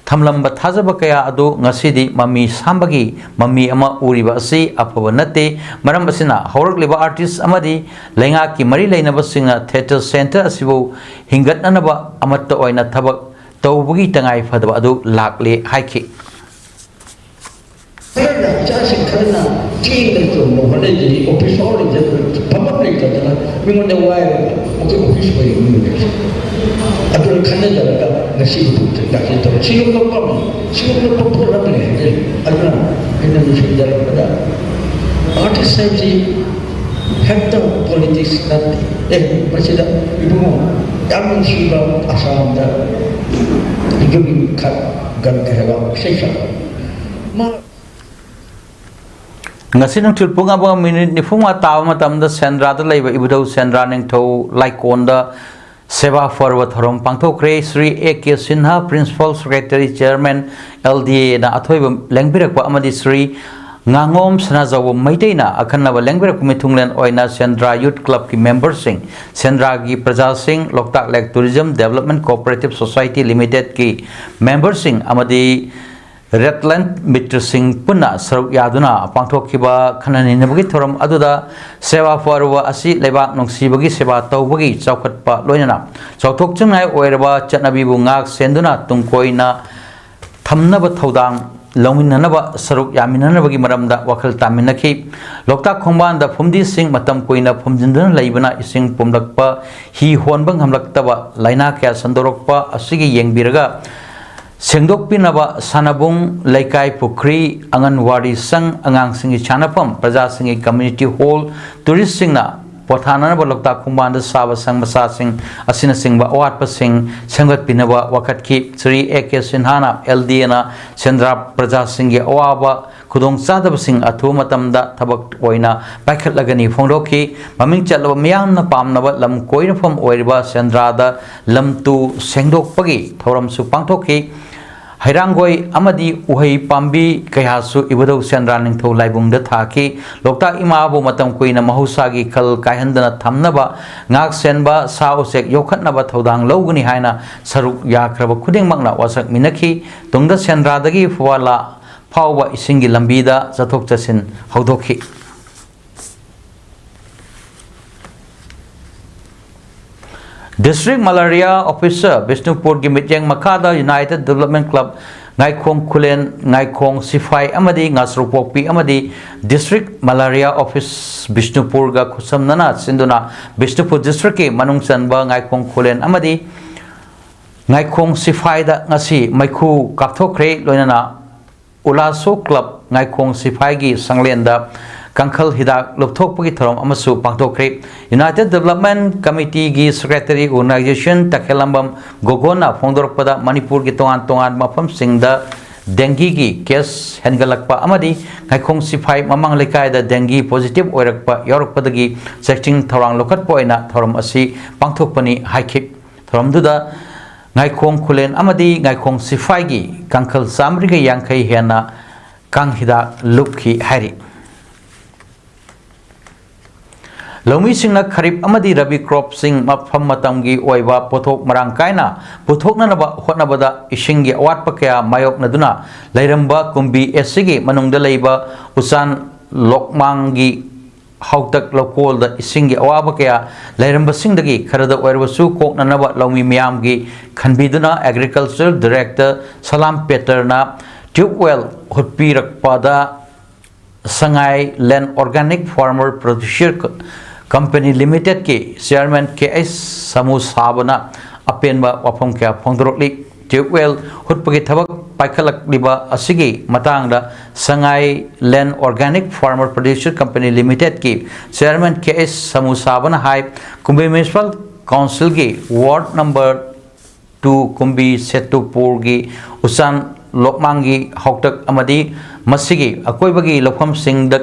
ꯊꯝꯂꯝꯕ ꯊꯥꯖꯕ ꯀꯌꯥ ꯑꯗꯨ ꯉꯁꯤꯗꯤ ꯃꯃꯤ ꯁꯥꯝꯕꯒꯤ ꯃꯃꯤ ꯑꯃ ꯎꯔꯤꯕ ꯑꯁꯤ ꯑꯐꯕ ꯅꯠꯇꯦ꯫ ꯃꯔꯝ ꯑꯁꯤꯅ, ꯍꯧꯔꯛꯂꯤꯕ ꯑꯥꯔꯇꯤꯁ ꯑꯃꯗꯤ ꯂꯩꯉꯥꯛꯀꯤ ꯃꯔꯤ ꯂꯩꯅꯕꯁꯤꯡꯅ ꯊꯤꯌꯦꯇꯔ ꯁꯦꯟꯇꯔ ꯑꯁꯤꯕꯨ ꯍꯤꯡꯒꯠꯅꯅꯕ ꯑꯃꯠꯇ ꯑꯣꯏꯅ ꯊꯕꯛ ꯇꯧꯕꯒꯤ ꯇꯉꯥꯏ ꯐꯗꯕ ꯑꯗꯨ ꯂꯥꯛꯂꯦ ꯍꯥꯏꯈꯤ꯫ ꯈꯔꯅ, ꯏꯆꯥꯁꯤꯡ ꯈꯔꯅ ꯆꯦꯡꯗ ꯆꯣꯡꯕ ꯍꯣꯠꯅꯖꯔꯤ, ꯑꯣꯐꯤꯁ ꯑꯋꯥꯔꯗ ꯐꯝꯐꯝ ꯂꯩꯇꯗꯅ ꯃꯤꯉꯣꯟꯗ ꯋꯥꯏꯔꯒ ꯃꯈꯣꯏ ꯑꯣꯐꯤꯁ ꯑꯣꯏꯔꯤꯕ ꯃꯤꯑꯣꯏꯁꯦ꯫ ꯑꯗꯨꯅ ꯈꯟꯅꯖꯔꯒ ꯉꯁꯤꯒꯤ ꯊꯕꯛꯁꯦ ꯇꯧꯔꯦ꯫ ꯁꯤꯒꯨꯝꯕ ꯄꯥꯝꯃꯤ, ꯁꯤꯒꯨꯝꯕ ꯄꯣꯠ ꯑꯃ ꯂꯩ ꯍꯥꯏꯖꯔꯤ꯫ ꯑꯗꯨꯅ ꯑꯩꯅ ꯂꯣꯏꯁꯤꯟꯖꯔꯛꯄꯗ, ꯑꯥꯔꯇꯤꯁ ꯍꯥꯏꯕꯁꯤ ꯍꯦꯛꯇ ꯄꯣꯂꯤꯇꯤꯛꯁ ꯅꯠꯇꯦ꯫ ꯑꯦ, ꯃꯁꯤꯗ ꯏꯕꯨꯡꯉꯣ ꯌꯥꯝ ꯅꯨꯡꯁꯤꯕ ꯑꯁꯥꯝꯗ ꯌꯨꯝ ꯈꯔ ꯒꯟ ꯀꯩ ꯍꯥꯏꯕ ꯏꯁꯩ ꯁꯛꯄ꯫ ꯃꯥ ꯉꯁꯤ ꯅꯨꯡꯊꯤꯜ ꯄꯨꯡ ꯑꯃꯒ ꯃꯤꯅꯤꯠ ꯅꯤꯐꯨꯃꯉꯥ ꯇꯥꯕ ꯃꯇꯝꯗ ꯁꯦꯟꯗ꯭ꯔꯥꯗ ꯂꯩꯕ ꯏꯕꯨꯙꯧ ꯁꯦꯟꯗ꯭ꯔꯥ ꯅꯤꯡꯊꯧ ꯂꯥꯏꯀꯣꯟꯗ ꯁꯦꯕꯥ ꯄꯔꯕ ꯊꯧꯔꯝ ꯄꯥꯡꯊꯣꯛꯈ꯭ꯔꯦ꯫ Shri A K Sinha, principal secretary, chairman, L D ꯑꯦꯅ ꯑꯊꯣꯏꯕ ꯂꯦꯡꯕꯤꯔꯛꯄ ꯑꯃꯗꯤ ꯁ꯭ꯔꯤ ꯉꯥꯉꯣꯝ ꯁꯅꯥꯖꯥꯎꯕ ꯃꯩꯇꯩꯅ ꯑꯈꯟꯅꯕ ꯂꯦꯡꯕꯤꯔꯛꯄ ꯃꯤꯊꯨꯡꯂꯦꯟ ꯑꯣꯏꯅ ꯁꯦꯟꯗ꯭ꯔꯥ ꯌꯨꯠ ꯀ꯭ꯂꯕꯀꯤ ꯃꯦꯝꯕꯔꯁꯤꯡ, ꯁꯦꯟꯗ꯭ꯔꯥꯒꯤ ꯄ꯭ꯔꯖꯥꯁꯤꯡ, ꯂꯣꯛꯇꯥꯛ ꯂꯦꯛ ꯇꯨꯔꯤꯖꯝ ꯗꯦꯕꯂꯞꯃꯦꯟ ꯀꯣꯑꯣꯄꯔꯦꯇꯤꯚ ꯁꯣꯁꯥꯏꯇꯤ ꯂꯤꯃꯤꯇꯦꯗꯀꯤ ꯃꯦꯝꯕꯔꯁꯤꯡ ꯑꯃꯗꯤ ꯔꯦꯗꯂꯥꯏꯟ ꯃꯤꯇ꯭ꯔꯁꯤꯡ ꯄꯨꯟꯅ ꯁꯔꯨꯛ ꯌꯥꯗꯨꯅ ꯄꯥꯡꯊꯣꯛꯈꯤꯕ ꯈꯟꯅ ꯅꯩꯅꯕꯒꯤ ꯊꯧꯔꯝ ꯑꯗꯨꯗ ꯁꯦꯕꯥ ꯄꯔꯕ ꯑꯁꯤ ꯂꯩꯕꯥꯛ ꯅꯨꯡꯁꯤꯕꯒꯤ ꯁꯦꯕꯥ ꯇꯧꯕꯒꯤ ꯆꯥꯎꯈꯠꯄ ꯂꯣꯏꯅꯅ ꯆꯥꯎꯊꯣꯛꯆꯅꯤꯡꯉꯥꯏ ꯑꯣꯏꯔꯕ ꯆꯠꯅꯕꯤꯕꯨ ꯉꯥꯛ ꯁꯦꯟꯗꯨꯅ ꯇꯨꯡ ꯀꯣꯏꯅ ꯊꯝꯅꯕ ꯊꯧꯗꯥꯡ ꯂꯧꯃꯤꯟꯅꯅꯕ, ꯁꯔꯨꯛ ꯌꯥꯃꯤꯟꯅꯅꯕꯒꯤ ꯃꯔꯝꯗ ꯋꯥꯈꯜ ꯇꯥꯃꯤꯟꯅꯈꯤ꯫ ꯂꯣꯛꯇꯥꯛ ꯈꯣꯡꯕꯥꯟꯗ ꯐꯨꯝꯗꯤꯁꯤꯡ ꯃꯇꯝ ꯀꯨꯏꯅ ꯐꯨꯝꯖꯤꯟꯗꯨꯅ ꯂꯩꯕꯅ ꯏꯁꯤꯡ ꯄꯨꯝꯂꯛꯄ, ꯍꯤ ꯍꯣꯟꯕ ꯉꯝꯂꯛꯇꯕ, ꯂꯥꯏꯅꯥ ꯀꯌꯥ ꯁꯟꯗꯣꯔꯛꯄ ꯑꯁꯤꯒꯤ ꯌꯦꯡꯕꯤꯔꯒ ꯁꯦꯡꯗꯣꯛꯄꯤꯅꯕ ꯁꯥꯟꯅꯕꯨꯡ, ꯂꯩꯀꯥꯏ ꯄꯨꯈ꯭ꯔꯤ, ꯑꯉꯟꯋꯥꯗꯤ ꯁꯪ, ꯑꯉꯥꯡꯁꯤꯡꯒꯤ ꯁꯥꯟꯅꯐꯝ, ꯄ꯭ꯔꯖꯥꯁꯤꯡꯒꯤ ꯀꯝꯃ꯭ꯌꯨꯅꯤꯇꯤ ꯍꯣꯜ, ꯇꯨꯔꯤꯁꯁꯤꯡꯅ ꯄꯣꯊꯥꯅꯅꯕ ꯂꯣꯛꯇꯥꯛ ꯈꯣꯡꯕꯥꯟꯗ ꯁꯥꯕ ꯁꯪ ꯃꯆꯥꯁꯤꯡ ꯑꯁꯤꯅꯆꯤꯡꯕ ꯑꯋꯥꯠꯄꯁꯤꯡ ꯁꯦꯝꯒꯠꯄꯤꯅꯕ ꯋꯥꯀꯠꯈꯤ꯫ Shri A K ꯁꯤꯟꯍꯥꯅ L D ꯑꯦꯅ ꯁꯦꯟꯗ꯭ꯔꯥ ꯄ꯭ꯔꯖꯥꯁꯤꯡꯒꯤ ꯑꯋꯥꯕ ꯈꯨꯗꯣꯡꯆꯥꯗꯕꯁꯤꯡ ꯑꯊꯨꯕ ꯃꯇꯝꯗ ꯊꯕꯛ ꯑꯣꯏꯅ ꯄꯥꯏꯈꯠꯂꯒꯅꯤ ꯐꯣꯡꯗꯣꯛꯈꯤ꯫ ꯃꯃꯤꯡ ꯆꯠꯂꯕ ꯃꯤꯌꯥꯝꯅ ꯄꯥꯝꯅꯕ ꯂꯝ ꯀꯣꯏꯅꯐꯝ ꯑꯣꯏꯔꯤꯕ ꯁꯦꯟꯗ꯭ꯔꯥꯗ ꯂꯝ ꯇꯨ ꯁꯦꯡꯗꯣꯛꯄꯒꯤ ꯊꯧꯔꯝꯁꯨ ꯄꯥꯡꯊꯣꯛꯈꯤ꯫ ꯍꯩꯔꯥꯡꯒꯣꯏ ꯑꯃꯗꯤ ꯎꯍꯩ ꯄꯥꯝꯕꯤ ꯀꯌꯥꯁꯨ ꯏꯕꯨꯙꯧ ꯁꯦꯟꯗ꯭ꯔꯥ ꯅꯤꯡꯊꯧ ꯂꯥꯏꯕꯨꯡꯗ ꯊꯥꯈꯤ꯫ ꯂꯣꯛꯇꯥꯛ ꯏꯃꯥꯕꯨ ꯃꯇꯝ ꯀꯨꯏꯅ ꯃꯍꯧꯁꯥꯒꯤ ꯈꯜ ꯀꯥꯏꯍꯟꯗꯅ ꯊꯝꯅꯕ, ꯉꯥꯛ ꯁꯦꯟꯕ, ꯁꯥ ꯎꯆꯦꯛ ꯌꯣꯛꯈꯠꯅꯕ ꯊꯧꯗꯥꯡ ꯂꯧꯒꯅꯤ ꯍꯥꯏꯅ ꯁꯔꯨꯛ ꯌꯥꯈ꯭ꯔꯕ ꯈꯨꯗꯤꯡꯃꯛꯅ ꯋꯥꯁꯛꯃꯤꯟꯅꯈꯤ꯫ ꯇꯨꯡꯗ ꯁꯦꯟꯗ꯭ꯔꯥꯗꯒꯤ ꯐꯨꯋꯥꯂꯥ ꯐꯥꯎꯕ ꯏꯁꯤꯡꯒꯤ ꯂꯝꯕꯤꯗ ꯆꯠꯊꯣꯛ ꯆꯠꯁꯤꯟ ꯍꯧꯗꯣꯛꯈꯤ꯫ District Malaria Officer ꯕꯤꯁꯅꯨꯄꯨꯔꯒꯤ ꯃꯤꯠꯌꯦꯡ ꯃꯈꯥꯗ United Development Club ꯉꯥꯏꯈꯣꯡ ꯈꯨꯂꯦꯟ, ꯉꯥꯏꯈꯣꯡ ꯁꯤꯐꯥꯏ ꯑꯃꯗꯤ ꯉꯥꯁ꯭ꯔꯣꯛꯄꯣꯛꯄꯤ ꯑꯃꯗꯤ District Malaria Office ꯕꯤꯁꯅꯨꯄꯨꯔꯒ ꯈꯨꯠꯁꯝꯅꯅ ꯁꯤꯟꯗꯨꯅ ꯕꯤꯁꯅꯨꯄꯨꯔ district ꯀꯤ ꯃꯅꯨꯡ ꯆꯟꯕ ꯉꯥꯏꯈꯣꯡ ꯈꯨꯂꯦꯟ ꯑꯃꯗꯤ ꯉꯥꯏꯈꯣꯡ ꯁꯤꯐꯥꯏꯗ ꯉꯁꯤ ꯃꯩꯈꯨ ꯀꯥꯞꯊꯣꯛꯈ꯭ꯔꯦ꯫ ꯂꯣꯏꯅꯅ ꯎꯂꯥꯁꯣ club ꯉꯥꯏꯈꯣꯡ ꯁꯤꯐꯥꯏꯒꯤ ꯁꯪꯂꯦꯟꯗ ꯀꯥꯡꯈꯜ ꯍꯤꯗꯥꯛ ꯂꯨꯞꯊꯣꯛꯄꯒꯤ ꯊꯧꯔꯝ ꯑꯃꯁꯨ ꯄꯥꯡꯊꯣꯛꯈ꯭ꯔꯦ꯫ United Development Committee ꯒꯤ Secretary Organization ꯇꯈꯦꯜꯂꯝꯕꯝ ꯒꯣꯒꯣꯟꯅ ꯐꯣꯡꯗꯣꯔꯛꯄꯗ, ꯃꯅꯤꯄꯨꯔꯒꯤ ꯇꯣꯉꯥꯟ ꯇꯣꯉꯥꯟꯕ ꯃꯐꯝꯁꯤꯡꯗ dengue ꯒꯤ case ꯍꯦꯟꯒꯠꯂꯛꯄ ꯑꯃꯗꯤ ꯉꯥꯏꯈꯣꯡ ꯁꯤꯐꯥꯏ ꯃꯃꯥꯡ ꯂꯩꯀꯥꯏꯗ dengue positive ꯑꯣꯏꯔꯛꯄ ꯌꯥꯎꯔꯛꯄꯗꯒꯤ ꯆꯦꯛꯁꯤꯟ ꯊꯧꯔꯥꯡ ꯂꯧꯈꯠꯄ ꯑꯣꯏꯅ ꯊꯧꯔꯝ ꯑꯁꯤ ꯄꯥꯡꯊꯣꯛꯄꯅꯤ ꯍꯥꯏꯈꯤ꯫ ꯊꯧꯔꯝꯗꯨꯗ ꯉꯥꯏꯈꯣꯡ ꯈꯨꯂꯦꯟ ꯑꯃꯗꯤ ꯉꯥꯏꯈꯣꯡ ꯁꯤꯐꯥꯏꯒꯤ ꯀꯥꯡꯈꯜ ꯆꯥꯃꯔꯤꯒ ꯌꯥꯡꯈꯩ ꯍꯦꯟꯅ ꯀꯥꯡ ꯍꯤꯗꯥꯛ ꯂꯨꯞꯈꯤ ꯍꯥꯏꯔꯤ꯫ ꯂꯧꯃꯤꯁꯤꯡꯅ ꯈꯔꯤꯞ ꯑꯃꯗꯤ ꯔꯕꯤ crop ꯁꯤꯡ ꯃꯐꯝ ꯃꯇꯝꯒꯤ ꯑꯣꯏꯕ ꯄꯣꯠꯊꯣꯛ ꯃꯔꯥꯡ ꯀꯥꯏꯅ ꯄꯨꯊꯣꯛꯅꯅꯕ ꯍꯣꯠꯅꯕꯗ ꯏꯁꯤꯡꯒꯤ ꯑꯋꯥꯠꯄ ꯀꯌꯥ ꯃꯥꯌꯣꯛꯅꯗꯨꯅ ꯂꯩꯔꯝꯕ ꯀꯨꯝꯕꯤ ꯑꯁꯤꯒꯤ ꯃꯅꯨꯡꯗ ꯂꯩꯕ ꯎꯆꯥꯟ ꯂꯣꯛꯃꯥꯡꯒꯤ ꯍꯥꯎꯇꯛ ꯂꯧꯀꯣꯜꯗ ꯏꯁꯤꯡꯒꯤ ꯑꯋꯥꯕ ꯀꯌꯥ ꯂꯩꯔꯝꯕꯁꯤꯡꯗꯒꯤ ꯈꯔꯗ ꯑꯣꯏꯔꯕꯁꯨ ꯀꯣꯛꯅꯅꯕ ꯂꯧꯃꯤ ꯃꯤꯌꯥꯝꯒꯤ ꯈꯟꯕꯤꯗꯨꯅ Agriculture Director ꯁꯂꯥꯝ ꯄꯦꯇꯔꯅ tube well ꯍꯨꯠꯄꯤꯔꯛꯄꯗ ꯁꯉꯥꯏ Land Organic Farmer Producer Company Limited ꯀꯤ Chairman ꯀꯦ ꯑꯩꯆ ꯁꯃꯨ ꯁꯥꯕꯅ ꯑꯄꯦꯟꯕ ꯋꯥꯐꯝ ꯀꯌꯥ ꯐꯣꯡꯗꯣꯔꯛꯂꯤ꯫ Tube well ꯍꯨꯠꯄꯒꯤ ꯊꯕꯛ ꯄꯥꯏꯈꯠꯂꯛꯂꯤꯕ ꯑꯁꯤꯒꯤ ꯃꯇꯥꯡꯗ Sangai Land Organic Farmer Producer Company Limited ꯀꯤ Chairman K S ꯁꯃꯨꯁꯥꯕꯅ ꯍꯥꯏ, ꯀꯨꯝꯕꯤ Municipal Council ꯒꯤ Ward Number two ꯀꯨꯝꯕꯤ ꯁꯦꯇꯨꯄꯨꯔꯒꯤ ꯎꯆꯥꯟ ꯂꯣꯛꯃꯥꯡꯒꯤ ꯍꯥꯎꯇꯛ ꯑꯃꯗꯤ ꯃꯁꯤꯒꯤ ꯑꯀꯣꯏꯕꯒꯤ ꯂꯧꯐꯝꯁꯤꯡꯗ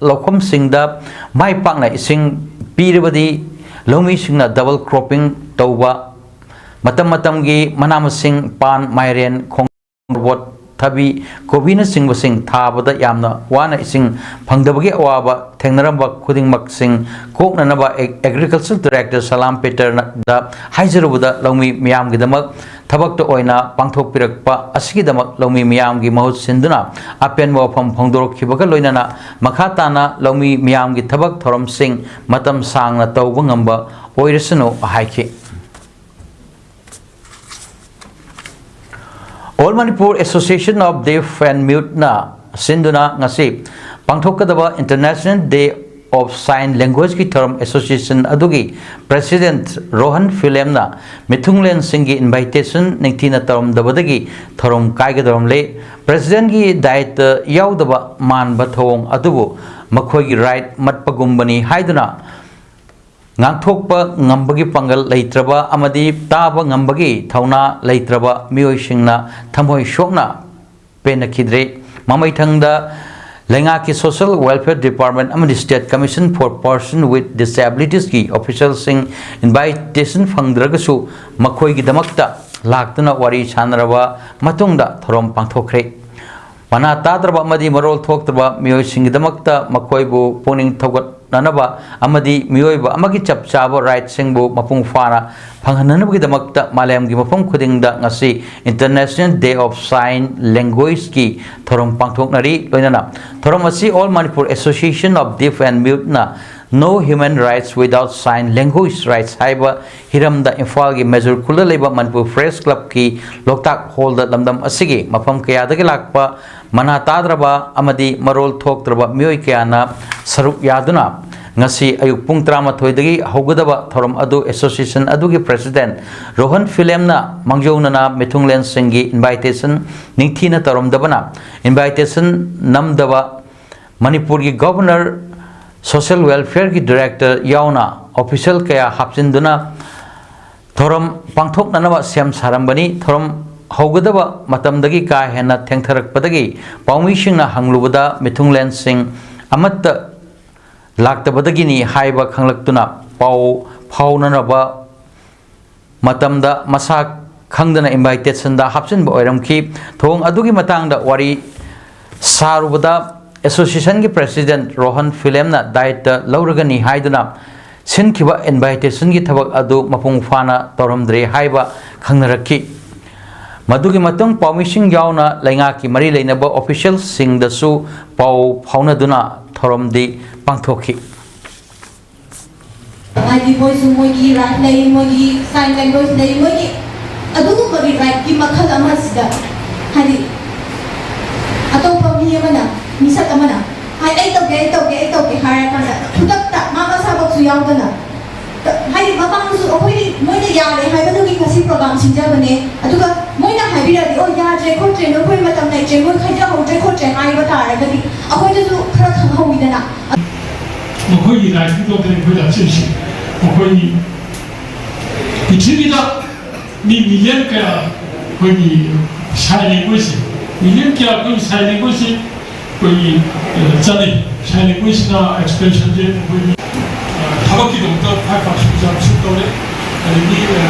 ꯂꯧꯐꯝꯁꯤꯡꯗ ꯃꯥꯏ ꯄꯥꯛꯅ ꯏꯁꯤꯡ ꯄꯤꯔꯕꯗꯤ ꯂꯧꯃꯤꯁꯤꯡꯅ double cropping ꯇꯧꯕ, ꯃꯇꯝ ꯃꯇꯝꯒꯤ ꯃꯅꯥ ꯃꯁꯤꯡ, ꯄꯥꯟ, ꯃꯥꯏꯔꯦꯟ, ꯈꯣꯡꯗ꯭ꯔꯨꯝ, ꯊꯕꯤ, ꯀꯣꯕꯤꯅꯆꯤꯡꯕꯁꯤꯡ ꯊꯥꯕꯗ ꯌꯥꯝꯅ ꯋꯥꯅ ꯏꯁꯤꯡ ꯐꯪꯗꯕꯒꯤ ꯑꯋꯥꯕ ꯊꯦꯡꯅꯔꯝꯕ ꯈꯨꯗꯤꯡꯃꯛꯁꯤꯡ ꯀꯣꯛꯅꯅꯕ ꯑꯦ-, Agriculture Director ꯁꯂꯥꯝ ꯄꯦꯇꯔꯅ ꯍꯥꯏꯖꯔꯨꯕꯗ, ꯂꯧꯃꯤ ꯃꯤꯌꯥꯝꯒꯤꯗꯃꯛ ꯊꯕꯛꯇ ꯑꯣꯏꯅ ꯄꯥꯡꯊꯣꯛꯄꯤꯔꯛꯄ ꯑꯁꯤꯒꯤꯗꯃꯛ ꯂꯧꯃꯤ ꯃꯤꯌꯥꯝꯒꯤ ꯃꯍꯨꯠ ꯁꯤꯟꯗꯨꯅ ꯑꯄꯦꯟꯕ ꯋꯥꯐꯝ ꯐꯣꯡꯗꯣꯔꯛꯈꯤꯕꯒ ꯂꯣꯏꯅꯅ ꯃꯈꯥ ꯇꯥꯅ ꯂꯧꯃꯤ ꯃꯤꯌꯥꯝꯒꯤ ꯊꯕꯛ ꯊꯧꯔꯝꯁꯤꯡ ꯃꯇꯝ ꯁꯥꯡꯅ ꯇꯧꯕ ꯉꯝꯕ ꯑꯣꯏꯔꯁꯅꯨ ꯍꯥꯏꯈꯤ꯫ All Manipur Association of Deaf and Mute ꯅ ꯁꯤꯟꯗꯨꯅ ꯉꯁꯤ ꯄꯥꯡꯊꯣꯛꯀꯗꯕ International Day of Sign Language ꯀꯤ ꯊꯧꯔꯝ association ꯑꯗꯨꯒꯤ President ꯔꯣꯍꯟ ꯐꯤꯂꯦꯝꯅ ꯃꯤꯊꯨꯡꯂꯦꯟꯁꯤꯡꯒꯤ invitation ꯅꯤꯡꯊꯤꯅ ꯇꯧꯔꯝꯗꯕꯗꯒꯤ ꯊꯧꯔꯝ ꯀꯥꯏꯒꯗꯧꯔꯝꯂꯦ꯫ President ꯀꯤ ꯗꯥꯌꯤꯠꯇ ꯌꯥꯎꯗꯕ ꯃꯥꯟꯕ ꯊꯧꯑꯣꯡ ꯑꯗꯨꯕꯨ ꯃꯈꯣꯏꯒꯤ right ꯃꯠꯄꯒꯨꯝꯕꯅꯤ ꯍꯥꯏꯗꯨꯅ ꯉꯥꯡꯊꯣꯛꯄ ꯉꯝꯕꯒꯤ ꯄꯥꯡꯒꯜ ꯂꯩꯇ꯭ꯔꯕ ꯑꯃꯗꯤ ꯇꯥꯕ ꯉꯝꯕꯒꯤ ꯊꯧꯅꯥ ꯂꯩꯇ꯭ꯔꯕ ꯃꯤꯑꯣꯏꯁꯤꯡꯅ ꯊꯃꯣꯏ ꯁꯣꯛꯅ ꯄꯦꯟꯅꯈꯤꯗ꯭ꯔꯦ꯫ ꯃꯃꯩꯊꯪꯗ ꯂꯩꯉꯥꯛꯀꯤ Social Welfare Department ꯑꯃꯗꯤ State Commission for Person with Disabilities ꯀꯤ official ꯁꯤꯡ invitation ꯐꯪꯗ꯭ꯔꯒꯁꯨ ꯃꯈꯣꯏꯒꯤꯗꯃꯛꯇ ꯂꯥꯛꯇꯨꯅ ꯋꯥꯔꯤ ꯁꯥꯟꯅꯔꯕ ꯃꯇꯨꯡꯗ ꯊꯧꯔꯝ ꯄꯥꯡꯊꯣꯛꯈ꯭ꯔꯦ꯫ ꯃꯅꯥ ꯇꯥꯗ꯭ꯔꯕ ꯑꯃꯗꯤ ꯃꯔꯣꯜ ꯊꯣꯛꯇ꯭ꯔꯕ ꯃꯤꯑꯣꯏꯁꯤꯡꯒꯤꯗꯃꯛꯇ ꯃꯈꯣꯏꯕꯨ ꯄꯨꯛꯅꯤꯡ ꯊꯧꯒꯠꯅꯅꯕ ꯑꯃꯗꯤ ꯃꯤꯑꯣꯏꯕ ꯑꯃꯒꯤ ꯆꯞ ꯆꯥꯕ right ꯁꯤꯡꯕꯨ ꯃꯄꯨꯡ ꯐꯥꯅ ꯐꯪꯍꯟꯅꯕꯒꯤꯗꯃꯛꯇ ꯃꯥꯂꯦꯝꯒꯤ ꯃꯐꯝ ꯈꯨꯗꯤꯡꯗ ꯉꯁꯤ International Day of Sign Language ꯀꯤ ꯊꯧꯔꯝ ꯄꯥꯡꯊꯣꯛꯅꯔꯤ꯫ ꯂꯣꯏꯅꯅ ꯊꯧꯔꯝ ꯑꯁꯤ All Manipur Association of Deaf and Mute ꯅ No Human Rights Without Sign Language Rights ꯍꯥꯏꯕ ꯍꯤꯔꯝꯗ ꯏꯝꯐꯥꯜꯒꯤ ꯃꯦꯖꯨꯔ ꯈꯨꯜꯗ ꯂꯩꯕ ꯃꯅꯤꯄꯨꯔ Press Club ꯀꯤ ꯂꯣꯛꯇꯥꯛ ꯍꯣꯜꯗ ꯂꯝꯗꯝ ꯑꯁꯤꯒꯤ ꯃꯐꯝ ꯀꯌꯥꯗꯒꯤ ꯂꯥꯛꯄ ꯃꯅꯥ ꯇꯥꯗ꯭ꯔꯕ ꯑꯃꯗꯤ ꯃꯔꯣꯜ ꯊꯣꯛꯇ꯭ꯔꯕ ꯃꯤꯑꯣꯏ ꯀꯌꯥꯅ ꯁꯔꯨꯛ ꯌꯥꯗꯨꯅ ꯉꯁꯤ ꯑꯌꯨꯛ ꯄꯨꯡ ꯇꯔꯥꯃꯥꯊꯣꯏꯗꯒꯤ ꯍꯧꯒꯗꯕ ꯊꯧꯔꯝ ꯑꯗꯨ ꯑꯦꯁꯣꯁꯤꯌꯦꯁꯟ ꯑꯗꯨꯒꯤ ꯄ꯭ꯔꯦꯁꯤꯗꯦꯟꯠ ꯔꯣꯍꯟ ꯐꯤꯂꯦꯝꯅ ꯃꯥꯡꯖꯧꯅꯅ ꯃꯤꯊꯨꯡꯂꯦꯟꯁꯤꯡꯒꯤ ꯏꯟꯚꯥꯏꯇꯦꯁꯟ ꯅꯤꯡꯊꯤꯅ ꯇꯧꯔꯝꯗꯕꯅ ꯏꯟꯚꯥꯏꯇꯦꯁꯟ ꯅꯝꯗꯕ ꯃꯅꯤꯄꯨꯔꯒꯤ ꯒꯣꯚꯔꯅꯔ, ꯁꯣꯁꯤꯌꯦꯜ ꯋꯦꯜꯐꯤꯌꯔꯒꯤ ꯗꯥꯏꯔꯦꯛꯇꯔ ꯌꯥꯎꯅ ꯑꯣꯐꯤꯁꯤꯌꯦꯜ ꯀꯌꯥ ꯍꯥꯞꯆꯤꯟꯗꯨꯅ ꯊꯧꯔꯝ ꯄꯥꯡꯊꯣꯛꯅꯅꯕ ꯁꯦꯝ ꯁꯥꯔꯝꯕꯅꯤ꯫ ꯊꯧꯔꯝ ꯍꯧꯒꯗꯕ ꯃꯇꯝꯗꯒꯤ ꯀꯥ ꯍꯦꯟꯅ ꯊꯦꯡꯊꯔꯛꯄꯗꯒꯤ ꯄꯥꯎꯃꯤꯁꯤꯡꯅ ꯍꯪꯂꯨꯕꯗ ꯃꯤꯊꯨꯡꯂꯦꯟꯁꯤꯡ ꯑꯃꯠꯇ ꯂꯥꯛꯇꯕꯗꯒꯤꯅꯤ ꯍꯥꯏꯕ ꯈꯪꯂꯛꯇꯨꯅ ꯄꯥꯎ ꯐꯥꯎꯅꯅꯕ ꯃꯇꯝꯗ ꯃꯁꯥ ꯈꯪꯗꯅ ꯏꯟꯚꯥꯏꯇꯦꯁꯟꯗ ꯍꯥꯞꯆꯤꯟꯕ ꯑꯣꯏꯔꯝꯈꯤ꯫ ꯊꯧꯑꯣꯡ ꯑꯗꯨꯒꯤ ꯃꯇꯥꯡꯗ ꯋꯥꯔꯤ ꯁꯥꯔꯨꯕꯗ ꯑꯦꯁꯣꯁꯤꯌꯦꯁꯟꯒꯤ ꯄ꯭ꯔꯦꯁꯤꯗꯦꯟꯠ ꯔꯣꯍꯟ ꯐꯤꯂꯦꯝꯅ ꯗꯥꯏꯇ ꯂꯧꯔꯒꯅꯤ ꯍꯥꯏꯗꯨꯅ ꯁꯤꯟꯈꯤꯕ ꯏꯟꯚꯥꯏꯇꯦꯁꯟꯒꯤ ꯊꯕꯛ ꯑꯗꯨ ꯃꯄꯨꯡ ꯐꯥꯅ ꯇꯧꯔꯝꯗ꯭ꯔꯦ ꯍꯥꯏꯕ ꯈꯪꯅꯔꯛꯈꯤ꯫ ꯃꯗꯨꯒꯤ ꯃꯇꯨꯡ ꯄꯥꯎꯃꯤꯁꯤꯡ ꯌꯥꯎꯅ ꯂꯩꯉꯥꯛꯀꯤ ꯃꯔꯤ ꯂꯩꯅꯕ ꯑꯣꯐꯤꯁꯤꯌꯦꯜꯁꯤꯡꯗꯁꯨ ꯄꯥꯎ ꯐꯥꯎꯅꯗꯨꯅ ꯊꯧꯔꯝꯗꯤ ꯄꯥꯡꯊꯣꯛꯈꯤ꯫ ꯍꯥꯏꯗꯤ ꯃꯣꯏꯁꯨ ꯃꯣꯏꯒꯤ ꯔꯥꯏꯠ ꯂꯩ, ꯃꯣꯏꯒꯤ ꯁꯥꯏꯟ ꯂꯦꯡꯒ꯭ꯋꯦꯖ ꯂꯩ, ꯃꯣꯏꯒꯤ ꯑꯗꯨꯒꯨꯝꯕꯒꯤ ꯔꯥꯏꯠꯀꯤ ꯃꯈꯜ ꯑꯃꯁꯤꯗ ꯍꯥꯏꯗꯤ ꯑꯇꯣꯞꯄ ꯃꯤ ꯑꯃꯅ, ꯃꯤꯁꯛ ꯑꯃꯅ ꯍꯥꯏ, "ꯑꯩ ꯇꯧꯒꯦ, ꯑꯩ ꯇꯧꯒꯦ, ꯑꯩ ꯇꯧꯒꯦ" ꯍꯥꯏꯔꯀꯥꯟꯗ ꯈꯨꯗꯛꯇ ꯃꯥ ꯃꯁꯥꯃꯛꯁꯨ ꯌꯥꯎꯗꯅ, ꯍꯥꯏꯗꯤ ꯃꯃꯥꯡꯗꯁꯨ ꯑꯩꯈꯣꯏꯗꯤ ꯃꯣꯏꯅ ꯌꯥꯔꯦ ꯍꯥꯏꯕꯗꯨꯒꯤ ꯉꯁꯤ ꯄ꯭ꯔꯣꯒ꯭ꯔꯥꯝ ꯁꯤꯟꯖꯕꯅꯦ, ꯑꯗꯨꯒ ꯃꯣꯏꯅ ꯍꯥꯏꯕꯤꯔꯛꯑꯗꯤ, "ꯑꯣ, ꯌꯥꯗ꯭ꯔꯦ ꯈꯣꯠꯇ꯭ꯔꯦ, ꯅꯈꯣꯏ ꯃꯇꯝ ꯂꯩꯇ꯭ꯔꯦ, ꯃꯣꯏ ꯈꯟꯖꯍꯧꯗ꯭ꯔꯦ ꯈꯣꯠꯇ꯭ꯔꯦ" ꯍꯥꯏꯕ ꯇꯥꯔꯒꯗꯤ ꯑꯩꯈꯣꯏꯗꯁꯨ ꯈꯔ ꯈꯪꯍꯧꯋꯤꯗꯅ꯫ ꯃꯈꯣꯏꯒꯤ ꯔꯥꯏꯠꯀꯤꯗꯃꯛꯇ ꯑꯩꯈꯣꯏ ꯂꯥꯛꯆꯔꯤꯁꯤ꯫ ꯃꯈꯣꯏꯒꯤ ꯄ꯭ꯔꯤꯊꯤꯕꯤꯗ ꯃꯤ ꯃꯤꯂꯤꯌꯟ ꯀꯌꯥ ꯑꯩꯈꯣꯏꯒꯤ ꯁꯥꯏꯟ ꯂꯦꯡꯒ꯭ꯋꯦꯖꯁꯦ, ꯃꯤꯂꯤꯌꯟ ꯀꯌꯥ ꯑꯩꯈꯣꯏꯒꯤ ꯁꯥꯏꯟ ꯂꯦꯡꯒ꯭ꯋꯦꯖꯁꯦ ꯑꯩꯈꯣꯏꯒꯤ, ꯑ, ꯆꯠꯅꯩ꯫ ꯁꯥꯏꯟ ꯂꯦꯡꯒ꯭ꯋꯦꯖꯁꯤꯅ ꯑꯦꯛꯁꯄ꯭ꯔꯦꯁꯟꯁꯦ ꯑꯩꯈꯣꯏꯒꯤ, ꯑ, ꯊꯕꯛꯀꯤꯗꯃꯛꯇ ꯐꯥꯏꯚ ꯄꯥꯔꯁꯦꯟ ꯔꯤꯖꯥꯔꯕꯦꯁꯟ ꯇꯧꯔꯦ, ꯑꯗꯒꯤ, ꯑ,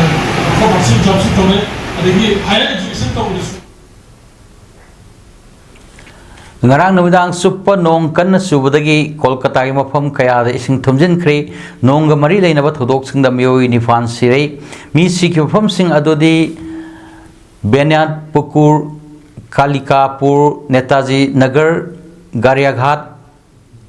ꯐꯣꯔ ꯄꯥꯔꯁꯦꯟ ꯔꯤꯖꯥꯔꯕꯦꯁꯟ ꯇꯧꯔꯦ, ꯑꯗꯒꯤ ꯍꯥꯌꯔ ꯑꯦꯖꯨꯀꯦꯁꯟ ꯇꯧꯕꯗꯁꯨ꯫ ꯉꯔꯥꯡ ꯅꯨꯃꯤꯗꯥꯡ ꯆꯨꯞꯄ ꯅꯣꯡ ꯀꯟꯅ ꯆꯨꯕꯗꯒꯤ ꯀꯣꯜꯀꯇꯥꯒꯤ ꯃꯐꯝ ꯀꯌꯥꯗ ꯏꯁꯤꯡ ꯊꯨꯝꯖꯤꯟꯈ꯭ꯔꯦ꯫ ꯅꯣꯡꯒ ꯃꯔꯤ ꯂꯩꯅꯕ ꯊꯧꯗꯣꯛꯁꯤꯡꯗ ꯃꯤꯑꯣꯏ ꯅꯤꯄꯥꯟ ꯁꯤꯔꯦ꯫ ꯃꯤ ꯁꯤꯈꯤꯕ ꯃꯐꯝꯁꯤꯡ ꯑꯗꯨꯗꯤ ꯕꯦꯅꯥꯠꯄꯨꯀꯨꯔ, ꯀꯥꯂꯤꯀꯥꯄꯨꯔ, ꯅꯦꯇꯥꯖꯤ ꯅꯒꯔ, ꯒꯥꯔꯤꯌꯥꯘꯥꯠ,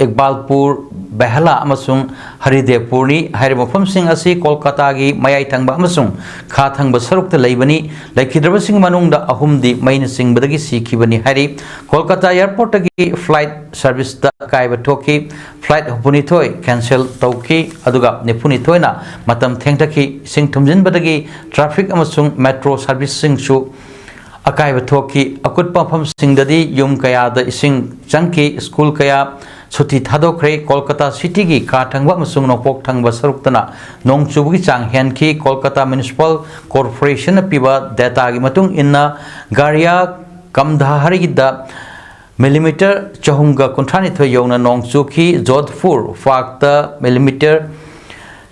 ꯏꯛꯕꯥꯜꯄꯨꯔ, ꯕꯦꯍꯂꯥ ꯑꯃꯁꯨꯡ ꯍꯔꯤꯗꯦꯕꯄꯨꯔꯅꯤ꯫ ꯍꯥꯏꯔꯤꯕ ꯃꯐꯝꯁꯤꯡ ꯑꯁꯤ ꯀꯣꯜꯀꯇꯥꯒꯤ ꯃꯌꯥꯏ ꯊꯪꯕ ꯑꯃꯁꯨꯡ ꯈꯥ ꯊꯪꯕ ꯁꯔꯨꯛꯇ ꯂꯩꯕꯅꯤ꯫ ꯂꯩꯈꯤꯗ꯭ꯔꯕꯁꯤꯡꯒꯤ ꯃꯅꯨꯡꯗ ꯑꯍꯨꯝꯗꯤ ꯃꯩꯅ ꯆꯤꯡꯕꯗꯒꯤ ꯁꯤꯈꯤꯕꯅꯤ ꯍꯥꯏꯔꯤ꯫ ꯀꯣꯜꯀꯇꯥ ꯑꯦꯌꯔꯄꯣꯔꯠꯇꯒꯤ ꯐ꯭ꯂꯥꯏꯠ ꯁꯔꯚꯤꯁꯇ ꯑꯀꯥꯏꯕ ꯊꯣꯛꯈꯤ꯫ ꯐ꯭ꯂꯥꯏꯠ ꯍꯨꯝꯐꯨꯅꯤꯊꯣꯏ ꯀꯦꯟꯁꯦꯜ ꯇꯧꯈꯤ, ꯑꯗꯨꯒ ꯅꯤꯐꯨꯅꯤꯊꯣꯏꯅ ꯃꯇꯝ ꯊꯦꯡꯊꯈꯤ꯫ ꯏꯁꯤꯡ ꯊꯨꯝꯖꯤꯟꯕꯗꯒꯤ ꯇ꯭ꯔꯥꯐꯤꯛ ꯑꯃꯁꯨꯡ ꯃꯦꯇ꯭ꯔꯣ ꯁꯔꯚꯤꯁꯁꯤꯡꯁꯨ ꯑꯀꯥꯏꯕ ꯊꯣꯛꯈꯤ꯫ ꯑꯀꯨꯠꯄ ꯃꯐꯝꯁꯤꯡꯗꯗꯤ ꯌꯨꯝ ꯀꯌꯥꯗ ꯏꯁꯤꯡ ꯆꯪꯈꯤ, ꯁ꯭ꯀꯨꯜ ꯀꯌꯥ ꯁꯨꯇꯤ ꯊꯥꯗꯣꯛꯈ꯭ꯔꯦ꯫ ꯀꯣꯜꯀꯇꯥ ꯁꯤꯇꯤꯒꯤ ꯈꯥ ꯊꯪꯕ ꯑꯃꯁꯨꯡ ꯅꯣꯡꯄꯣꯛ ꯊꯪꯕ ꯁꯔꯨꯛꯇꯅ ꯅꯣꯡ ꯆꯨꯕꯒꯤ ꯆꯥꯡ ꯍꯦꯟꯈꯤ꯫ ꯀꯣꯜꯀꯇꯥ ꯃ꯭ꯌꯨꯅꯤꯁꯤꯄꯥꯜ ꯀꯣꯔꯄꯣꯔꯦꯁꯟꯅ ꯄꯤꯕ ꯗꯦꯇꯥꯒꯤ ꯃꯇꯨꯡ ꯏꯟꯅ, ꯒꯥꯔꯤꯌꯥ ꯀꯝꯙꯥꯍꯔꯤꯗ ꯃꯤꯂꯤꯃꯤꯇꯔ ꯆꯍꯨꯝꯒ ꯀꯨꯟꯊ꯭ꯔꯥꯅꯤꯊꯣꯏ ꯌꯧꯅ ꯅꯣꯡ ꯆꯨꯈꯤ꯫ ꯖꯣꯙꯄꯨꯔ ꯐꯥꯛꯇ ꯃꯤꯂꯤꯃꯤꯇꯔ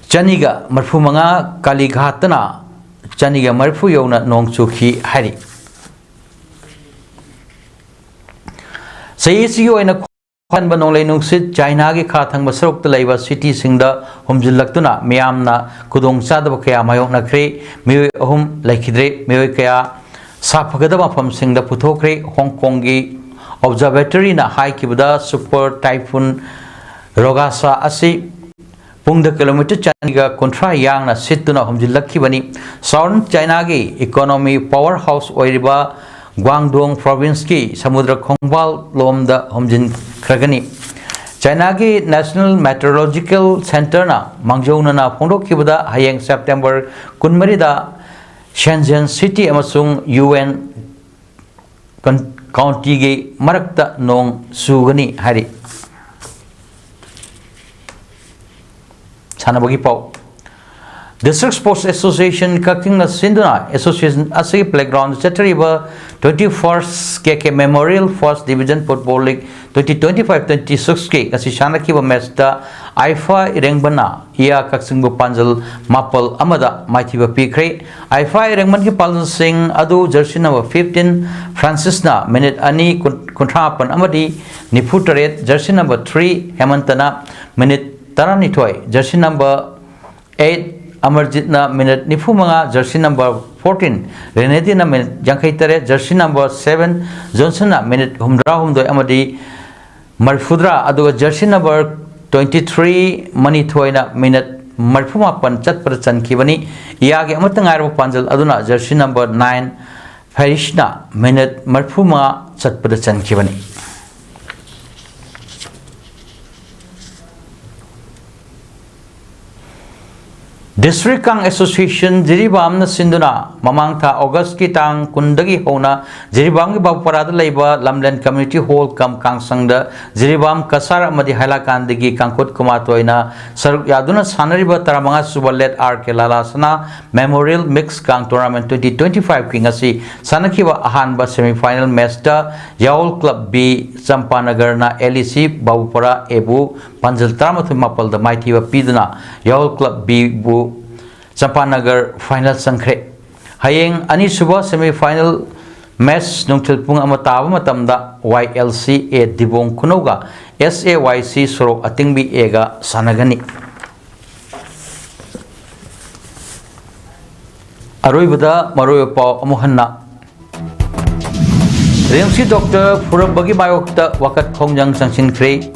ꯆꯅꯤꯒ ꯃꯔꯤꯐꯨ ꯃꯉꯥ, ꯀꯥꯂꯤꯘꯥꯠꯇꯅ ꯆꯅꯤꯒ ꯃꯔꯤꯐꯨ ꯌꯧꯅ ꯅꯣꯡ ꯆꯨꯈꯤ ꯍꯥꯏꯔꯤ꯫ ꯆꯍꯤ ꯑꯁꯤꯒꯤ ꯑꯣꯏꯅ ꯈꯟꯕ ꯅꯣꯡꯂꯩ ꯅꯨꯡꯁꯤꯠ ꯆꯥꯏꯅꯥꯒꯤ ꯈꯥ ꯊꯪꯕ ꯁꯔꯨꯛꯇ ꯂꯩꯕ ꯁꯤꯇꯤꯁꯤꯡꯗ ꯍꯨꯝꯖꯤꯜꯂꯛꯇꯨꯅ ꯃꯤꯌꯥꯝꯅ ꯈꯨꯗꯣꯡꯆꯥꯗꯕ ꯀꯌꯥ ꯃꯥꯌꯣꯛꯅꯈ꯭ꯔꯦ꯫ ꯃꯤꯑꯣꯏ ꯑꯍꯨꯝ ꯂꯩꯈꯤꯗ꯭ꯔꯦ꯫ ꯃꯤꯑꯣꯏ ꯀꯌꯥ ꯁꯥꯐꯒꯗꯕ ꯃꯐꯝꯁꯤꯡꯗ ꯄꯨꯊꯣꯛꯈ꯭ꯔꯦ꯫ ꯍꯣꯡ ꯀꯣꯡꯒꯤ ꯑꯣꯕꯖꯔꯕꯦꯇꯔꯤꯅ ꯍꯥꯏꯈꯤꯕꯗ, ꯁꯨꯄꯔ ꯇꯥꯏꯐꯨꯟ ꯔꯣꯒꯥꯁꯥ ꯑꯁꯤ ꯄꯨꯡꯗ ꯀꯤꯂꯣꯃꯤꯇꯔ ꯆꯅꯤꯒ ꯀꯨꯟꯊ꯭ꯔꯥ ꯌꯥꯡꯅ ꯁꯤꯠꯇꯨꯅ ꯍꯨꯝꯖꯤꯜꯂꯛꯈꯤꯕꯅꯤ꯫ ꯁꯥꯎꯔꯟ ꯆꯥꯏꯅꯥꯒꯤ ꯏꯀꯣꯅꯣꯃꯤ ꯄꯥꯋꯔ ꯍꯥꯎꯁ ꯑꯣꯏꯔꯤꯕ ꯒ꯭ꯋꯥꯡꯗꯣꯡ ꯄ꯭ꯔꯣꯚꯤꯟꯁꯀꯤ ꯁꯃꯨꯗ꯭ꯔ ꯈꯣꯡꯕꯥꯜ ꯂꯣꯝꯗ ꯍꯨꯝꯖꯤꯟꯈ꯭ꯔꯒꯅꯤ꯫ ꯆꯥꯏꯅꯥꯒꯤ ꯅꯦꯁꯅꯦꯜ ꯃꯦꯇ꯭ꯔꯣꯂꯣꯖꯤꯀꯦꯜ ꯁꯦꯟꯇꯔꯅ ꯃꯥꯡꯖꯧꯅꯅ ꯐꯣꯡꯗꯣꯛꯈꯤꯕꯗ, ꯍꯌꯦꯡ ꯁꯦꯞꯇꯦꯝꯕꯔ ꯀꯨꯟꯃꯔꯤꯗ ꯁꯦꯟꯖꯦꯟ ꯁꯤꯇꯤ ꯑꯃꯁꯨꯡ ꯌꯨ ꯑꯦꯟ ꯀꯟ-, ꯀꯥꯎꯟꯇꯤꯒꯤ ꯃꯔꯛꯇ ꯅꯣꯡ ꯆꯨꯒꯅꯤ ꯍꯥꯏꯔꯤ꯫ ꯁꯥꯟꯅꯕꯒꯤ ꯄꯥꯎ꯫ District Sports Association ꯀꯛꯆꯤꯡꯅ ꯁꯤꯟꯗꯨꯅ ꯑꯦꯁꯣꯁꯤꯌꯦꯁꯟ ꯑꯁꯤꯒꯤ ꯄ꯭ꯂꯦꯒ꯭ꯔꯥꯎꯟꯗ ꯆꯠꯊꯔꯤꯕ twenty first K K Memorial First Division Football League twenty twenty five twenty six ꯀꯤ ꯉꯁꯤ ꯁꯥꯟꯅꯈꯤꯕ ꯃꯦꯠꯁꯇ ꯑꯥꯏꯐꯥ ꯏꯔꯦꯡꯕꯟꯅ ꯏꯌꯥ ꯀꯛꯆꯤꯡꯕꯨ ꯄꯥꯟꯖꯜ ꯃꯥꯄꯜ ꯑꯃꯗ ꯃꯥꯏꯊꯤꯕ ꯄꯤꯈ꯭ꯔꯦ꯫ ꯑꯥꯏꯐꯥ ꯏꯔꯦꯡꯕꯟꯒꯤ ꯄꯥꯟꯖꯜꯁꯤꯡ ꯑꯗꯨ ꯖꯔꯁꯤ ꯅꯝꯕꯔ fifteen ꯐ꯭ꯔꯥꯟꯁꯤꯁꯅ ꯃꯤꯅꯤꯠ ꯑꯅꯤ ꯀꯨꯟ-, ꯀꯨꯟꯊ꯭ꯔꯥ ꯃꯥꯄꯟ ꯑꯃꯗꯤ ꯅꯤꯐꯨ ꯇꯔꯦꯠ, ꯖꯔꯁꯤ ꯅꯝꯕꯔ three ꯍꯦꯃꯟꯇꯅ ꯃꯤꯅꯤꯠ ꯇꯔꯥꯅꯤꯊꯣꯏ, ꯖꯔꯁꯤ ꯅꯝꯕꯔ eight ꯑꯃꯔꯖꯤꯠꯅ ꯃꯤꯅꯤꯠ ꯅꯤꯐꯨ ꯃꯉꯥ, ꯖꯔꯁꯤ ꯅꯝꯕꯔ fourteen ꯔꯦꯅꯦꯗꯤꯅ ꯃꯤꯅꯤꯠ ꯌꯥꯡꯈꯩ ꯇꯔꯦꯠ, ꯖꯔꯁꯤ ꯅꯝꯕꯔ seven ꯖꯣꯟꯁꯟꯅ ꯃꯤꯅꯤꯠ ꯍꯨꯝꯗ꯭ꯔꯥ ꯍꯨꯝꯗꯣꯏ ꯑꯃꯗꯤ ꯃꯔꯤꯐꯨꯇꯔꯥ, ꯑꯗꯨꯒ ꯖꯔꯁꯤ ꯅꯝꯕꯔ ꯇ꯭ꯋꯦꯟꯇꯤ ꯊ꯭ꯔꯤ ꯃꯅꯤꯊꯣꯏꯅ ꯃꯤꯅꯠ ꯃꯔꯤꯐꯨ ꯃꯥꯄꯟ ꯆꯠꯄꯗ ꯆꯟꯈꯤꯕꯅꯤ꯫ ꯏꯌꯥꯒꯤ ꯑꯃꯠꯇ ꯉꯥꯏꯔꯕ ꯄꯥꯟꯖꯜ ꯑꯗꯨꯅ ꯖꯔꯁꯤ ꯅꯝꯕꯔ ꯅꯥꯏꯟ ꯐꯦꯔꯤꯁꯅ ꯃꯤꯅꯠ ꯃꯔꯤꯐꯨ ꯃꯉꯥ ꯆꯠꯄꯗ ꯆꯟꯈꯤꯕꯅꯤ꯫ District Kang Association ꯖꯤꯔꯤꯕꯥꯝꯅ ꯁꯤꯟꯗꯨꯅ ꯃꯃꯥꯡ ꯊꯥ ꯑꯣꯒꯁꯀꯤ ꯇꯥꯡ ꯀꯨꯟꯗꯒꯤ ꯍꯧꯅ ꯖꯤꯔꯤꯕꯥꯝꯒꯤ ꯕꯥꯕꯨꯄꯔꯥꯗ ꯂꯩꯕ ꯂꯝꯂꯦꯟ Community Hall ꯀꯝ ꯀꯥꯡꯁꯪꯗ ꯖꯤꯔꯤꯕꯥꯝ ꯀꯁꯥꯔ ꯑꯃꯗꯤ ꯍꯥꯏꯂꯥꯀꯥꯟꯗꯒꯤ ꯀꯥꯡꯈꯨꯠ ꯀꯨꯃꯥꯇꯣꯏꯅ ꯁꯔꯨꯛ ꯌꯥꯗꯨꯅ ꯁꯥꯟꯅꯔꯤꯕ ꯇꯔꯥꯃꯉꯥ ꯁꯨꯕ ꯂꯦꯠ ꯑꯥꯔ ꯀꯦ ꯂꯥꯂꯥꯁꯅꯥ Memorial Mix Kang Tournament twenty twenty-five ꯀꯤ ꯉꯁꯤ ꯁꯥꯟꯅꯈꯤꯕ ꯑꯍꯥꯟꯕ semi final match ꯇ ꯌꯥꯑꯣꯜ Club B ꯆꯝꯄꯥꯅꯒꯔꯅ ꯑꯦꯜ ꯏ ꯁꯤ ꯕꯥꯕꯨꯄꯔꯥ A ꯕꯨ ꯄꯥꯟꯖꯜ ꯇꯔꯥꯃꯥꯊꯣꯏ ꯃꯥꯄꯜꯗ ꯃꯥꯏꯊꯤꯕ ꯄꯤꯗꯨꯅ ꯌꯥꯑꯣꯜ Club B ꯕꯨ ꯆꯝꯄꯥꯅꯒꯔ final ꯆꯪꯈ꯭ꯔꯦ꯫ ꯍꯌꯦꯡ ꯑꯅꯤꯁꯨꯕ semi final match ꯅꯨꯡꯊꯤꯜ ꯄꯨꯡ ꯑꯃ ꯇꯥꯕ ꯃꯇꯝꯗ ꯋꯥꯏ ꯑꯦꯜ ꯁꯤ ꯑꯦ ꯗꯤꯕꯣꯡ ꯈꯨꯅꯧꯒ ꯑꯦꯁ ꯑꯦ ꯋꯥꯏ ꯁꯤ ꯁꯣꯔꯣꯛ ꯑꯇꯤꯡꯕꯤ A ꯒ ꯁꯥꯟꯅꯒꯅꯤ꯫ ꯑꯔꯣꯏꯕꯗ ꯃꯔꯨꯑꯣꯏꯕ ꯄꯥꯎ ꯑꯃꯨꯛ ꯍꯟꯅ꯫ ꯔꯤꯝꯁꯀꯤ ꯗꯣꯛꯇꯔ ꯐꯨꯔꯝꯕꯒꯤ ꯃꯥꯌꯣꯛꯇ ꯋꯥꯀꯠ ꯈꯣꯡꯖꯪ ꯆꯪꯁꯤꯟꯈ꯭ꯔꯦ꯫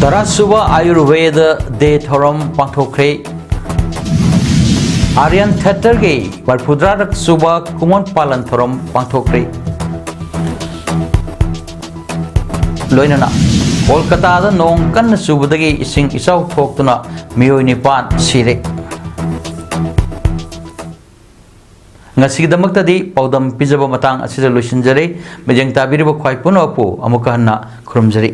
ꯇꯔꯥꯁꯨꯕ ꯑꯥꯌꯨꯔꯚꯦꯗ ꯗꯦ ꯊꯧꯔꯝ ꯄꯥꯡꯊꯣꯛꯈ꯭ꯔꯦ꯫ ꯑꯥꯔꯌꯟ ꯊꯦꯇꯔꯒꯤ ꯃꯔꯤꯐꯨꯇꯔꯥꯔꯛ ꯁꯨꯕ ꯀꯨꯃꯣꯟ ꯄꯥꯂꯟ ꯊꯧꯔꯝ ꯄꯥꯡꯊꯣꯛꯈ꯭ꯔꯦ꯫ ꯂꯣꯏꯅꯅ ꯀꯣꯜꯀꯇꯥꯗ ꯅꯣꯡ ꯀꯟꯅ ꯆꯨꯕꯗꯒꯤ ꯏꯁꯤꯡ ꯏꯆꯥꯎ ꯊꯣꯛꯇꯨꯅ ꯃꯤꯑꯣꯏ ꯅꯤꯄꯥꯟ ꯁꯤꯔꯦ꯫ ꯉꯁꯤꯒꯤꯗꯃꯛꯇꯗꯤ ꯄꯥꯎꯗꯝ ꯄꯤꯖꯕ ꯃꯇꯥꯡ ꯑꯁꯤꯗ ꯂꯣꯏꯁꯤꯟꯖꯔꯦ꯫ ꯃꯤꯠꯌꯦꯡ ꯇꯥꯕꯤꯔꯤꯕ ꯈ꯭ꯋꯥꯏ ꯄꯨꯝꯅꯃꯛꯄꯨ ꯑꯃꯨꯛꯀ ꯍꯟꯅ ꯈꯨꯔꯨꯝꯖꯔꯤ꯫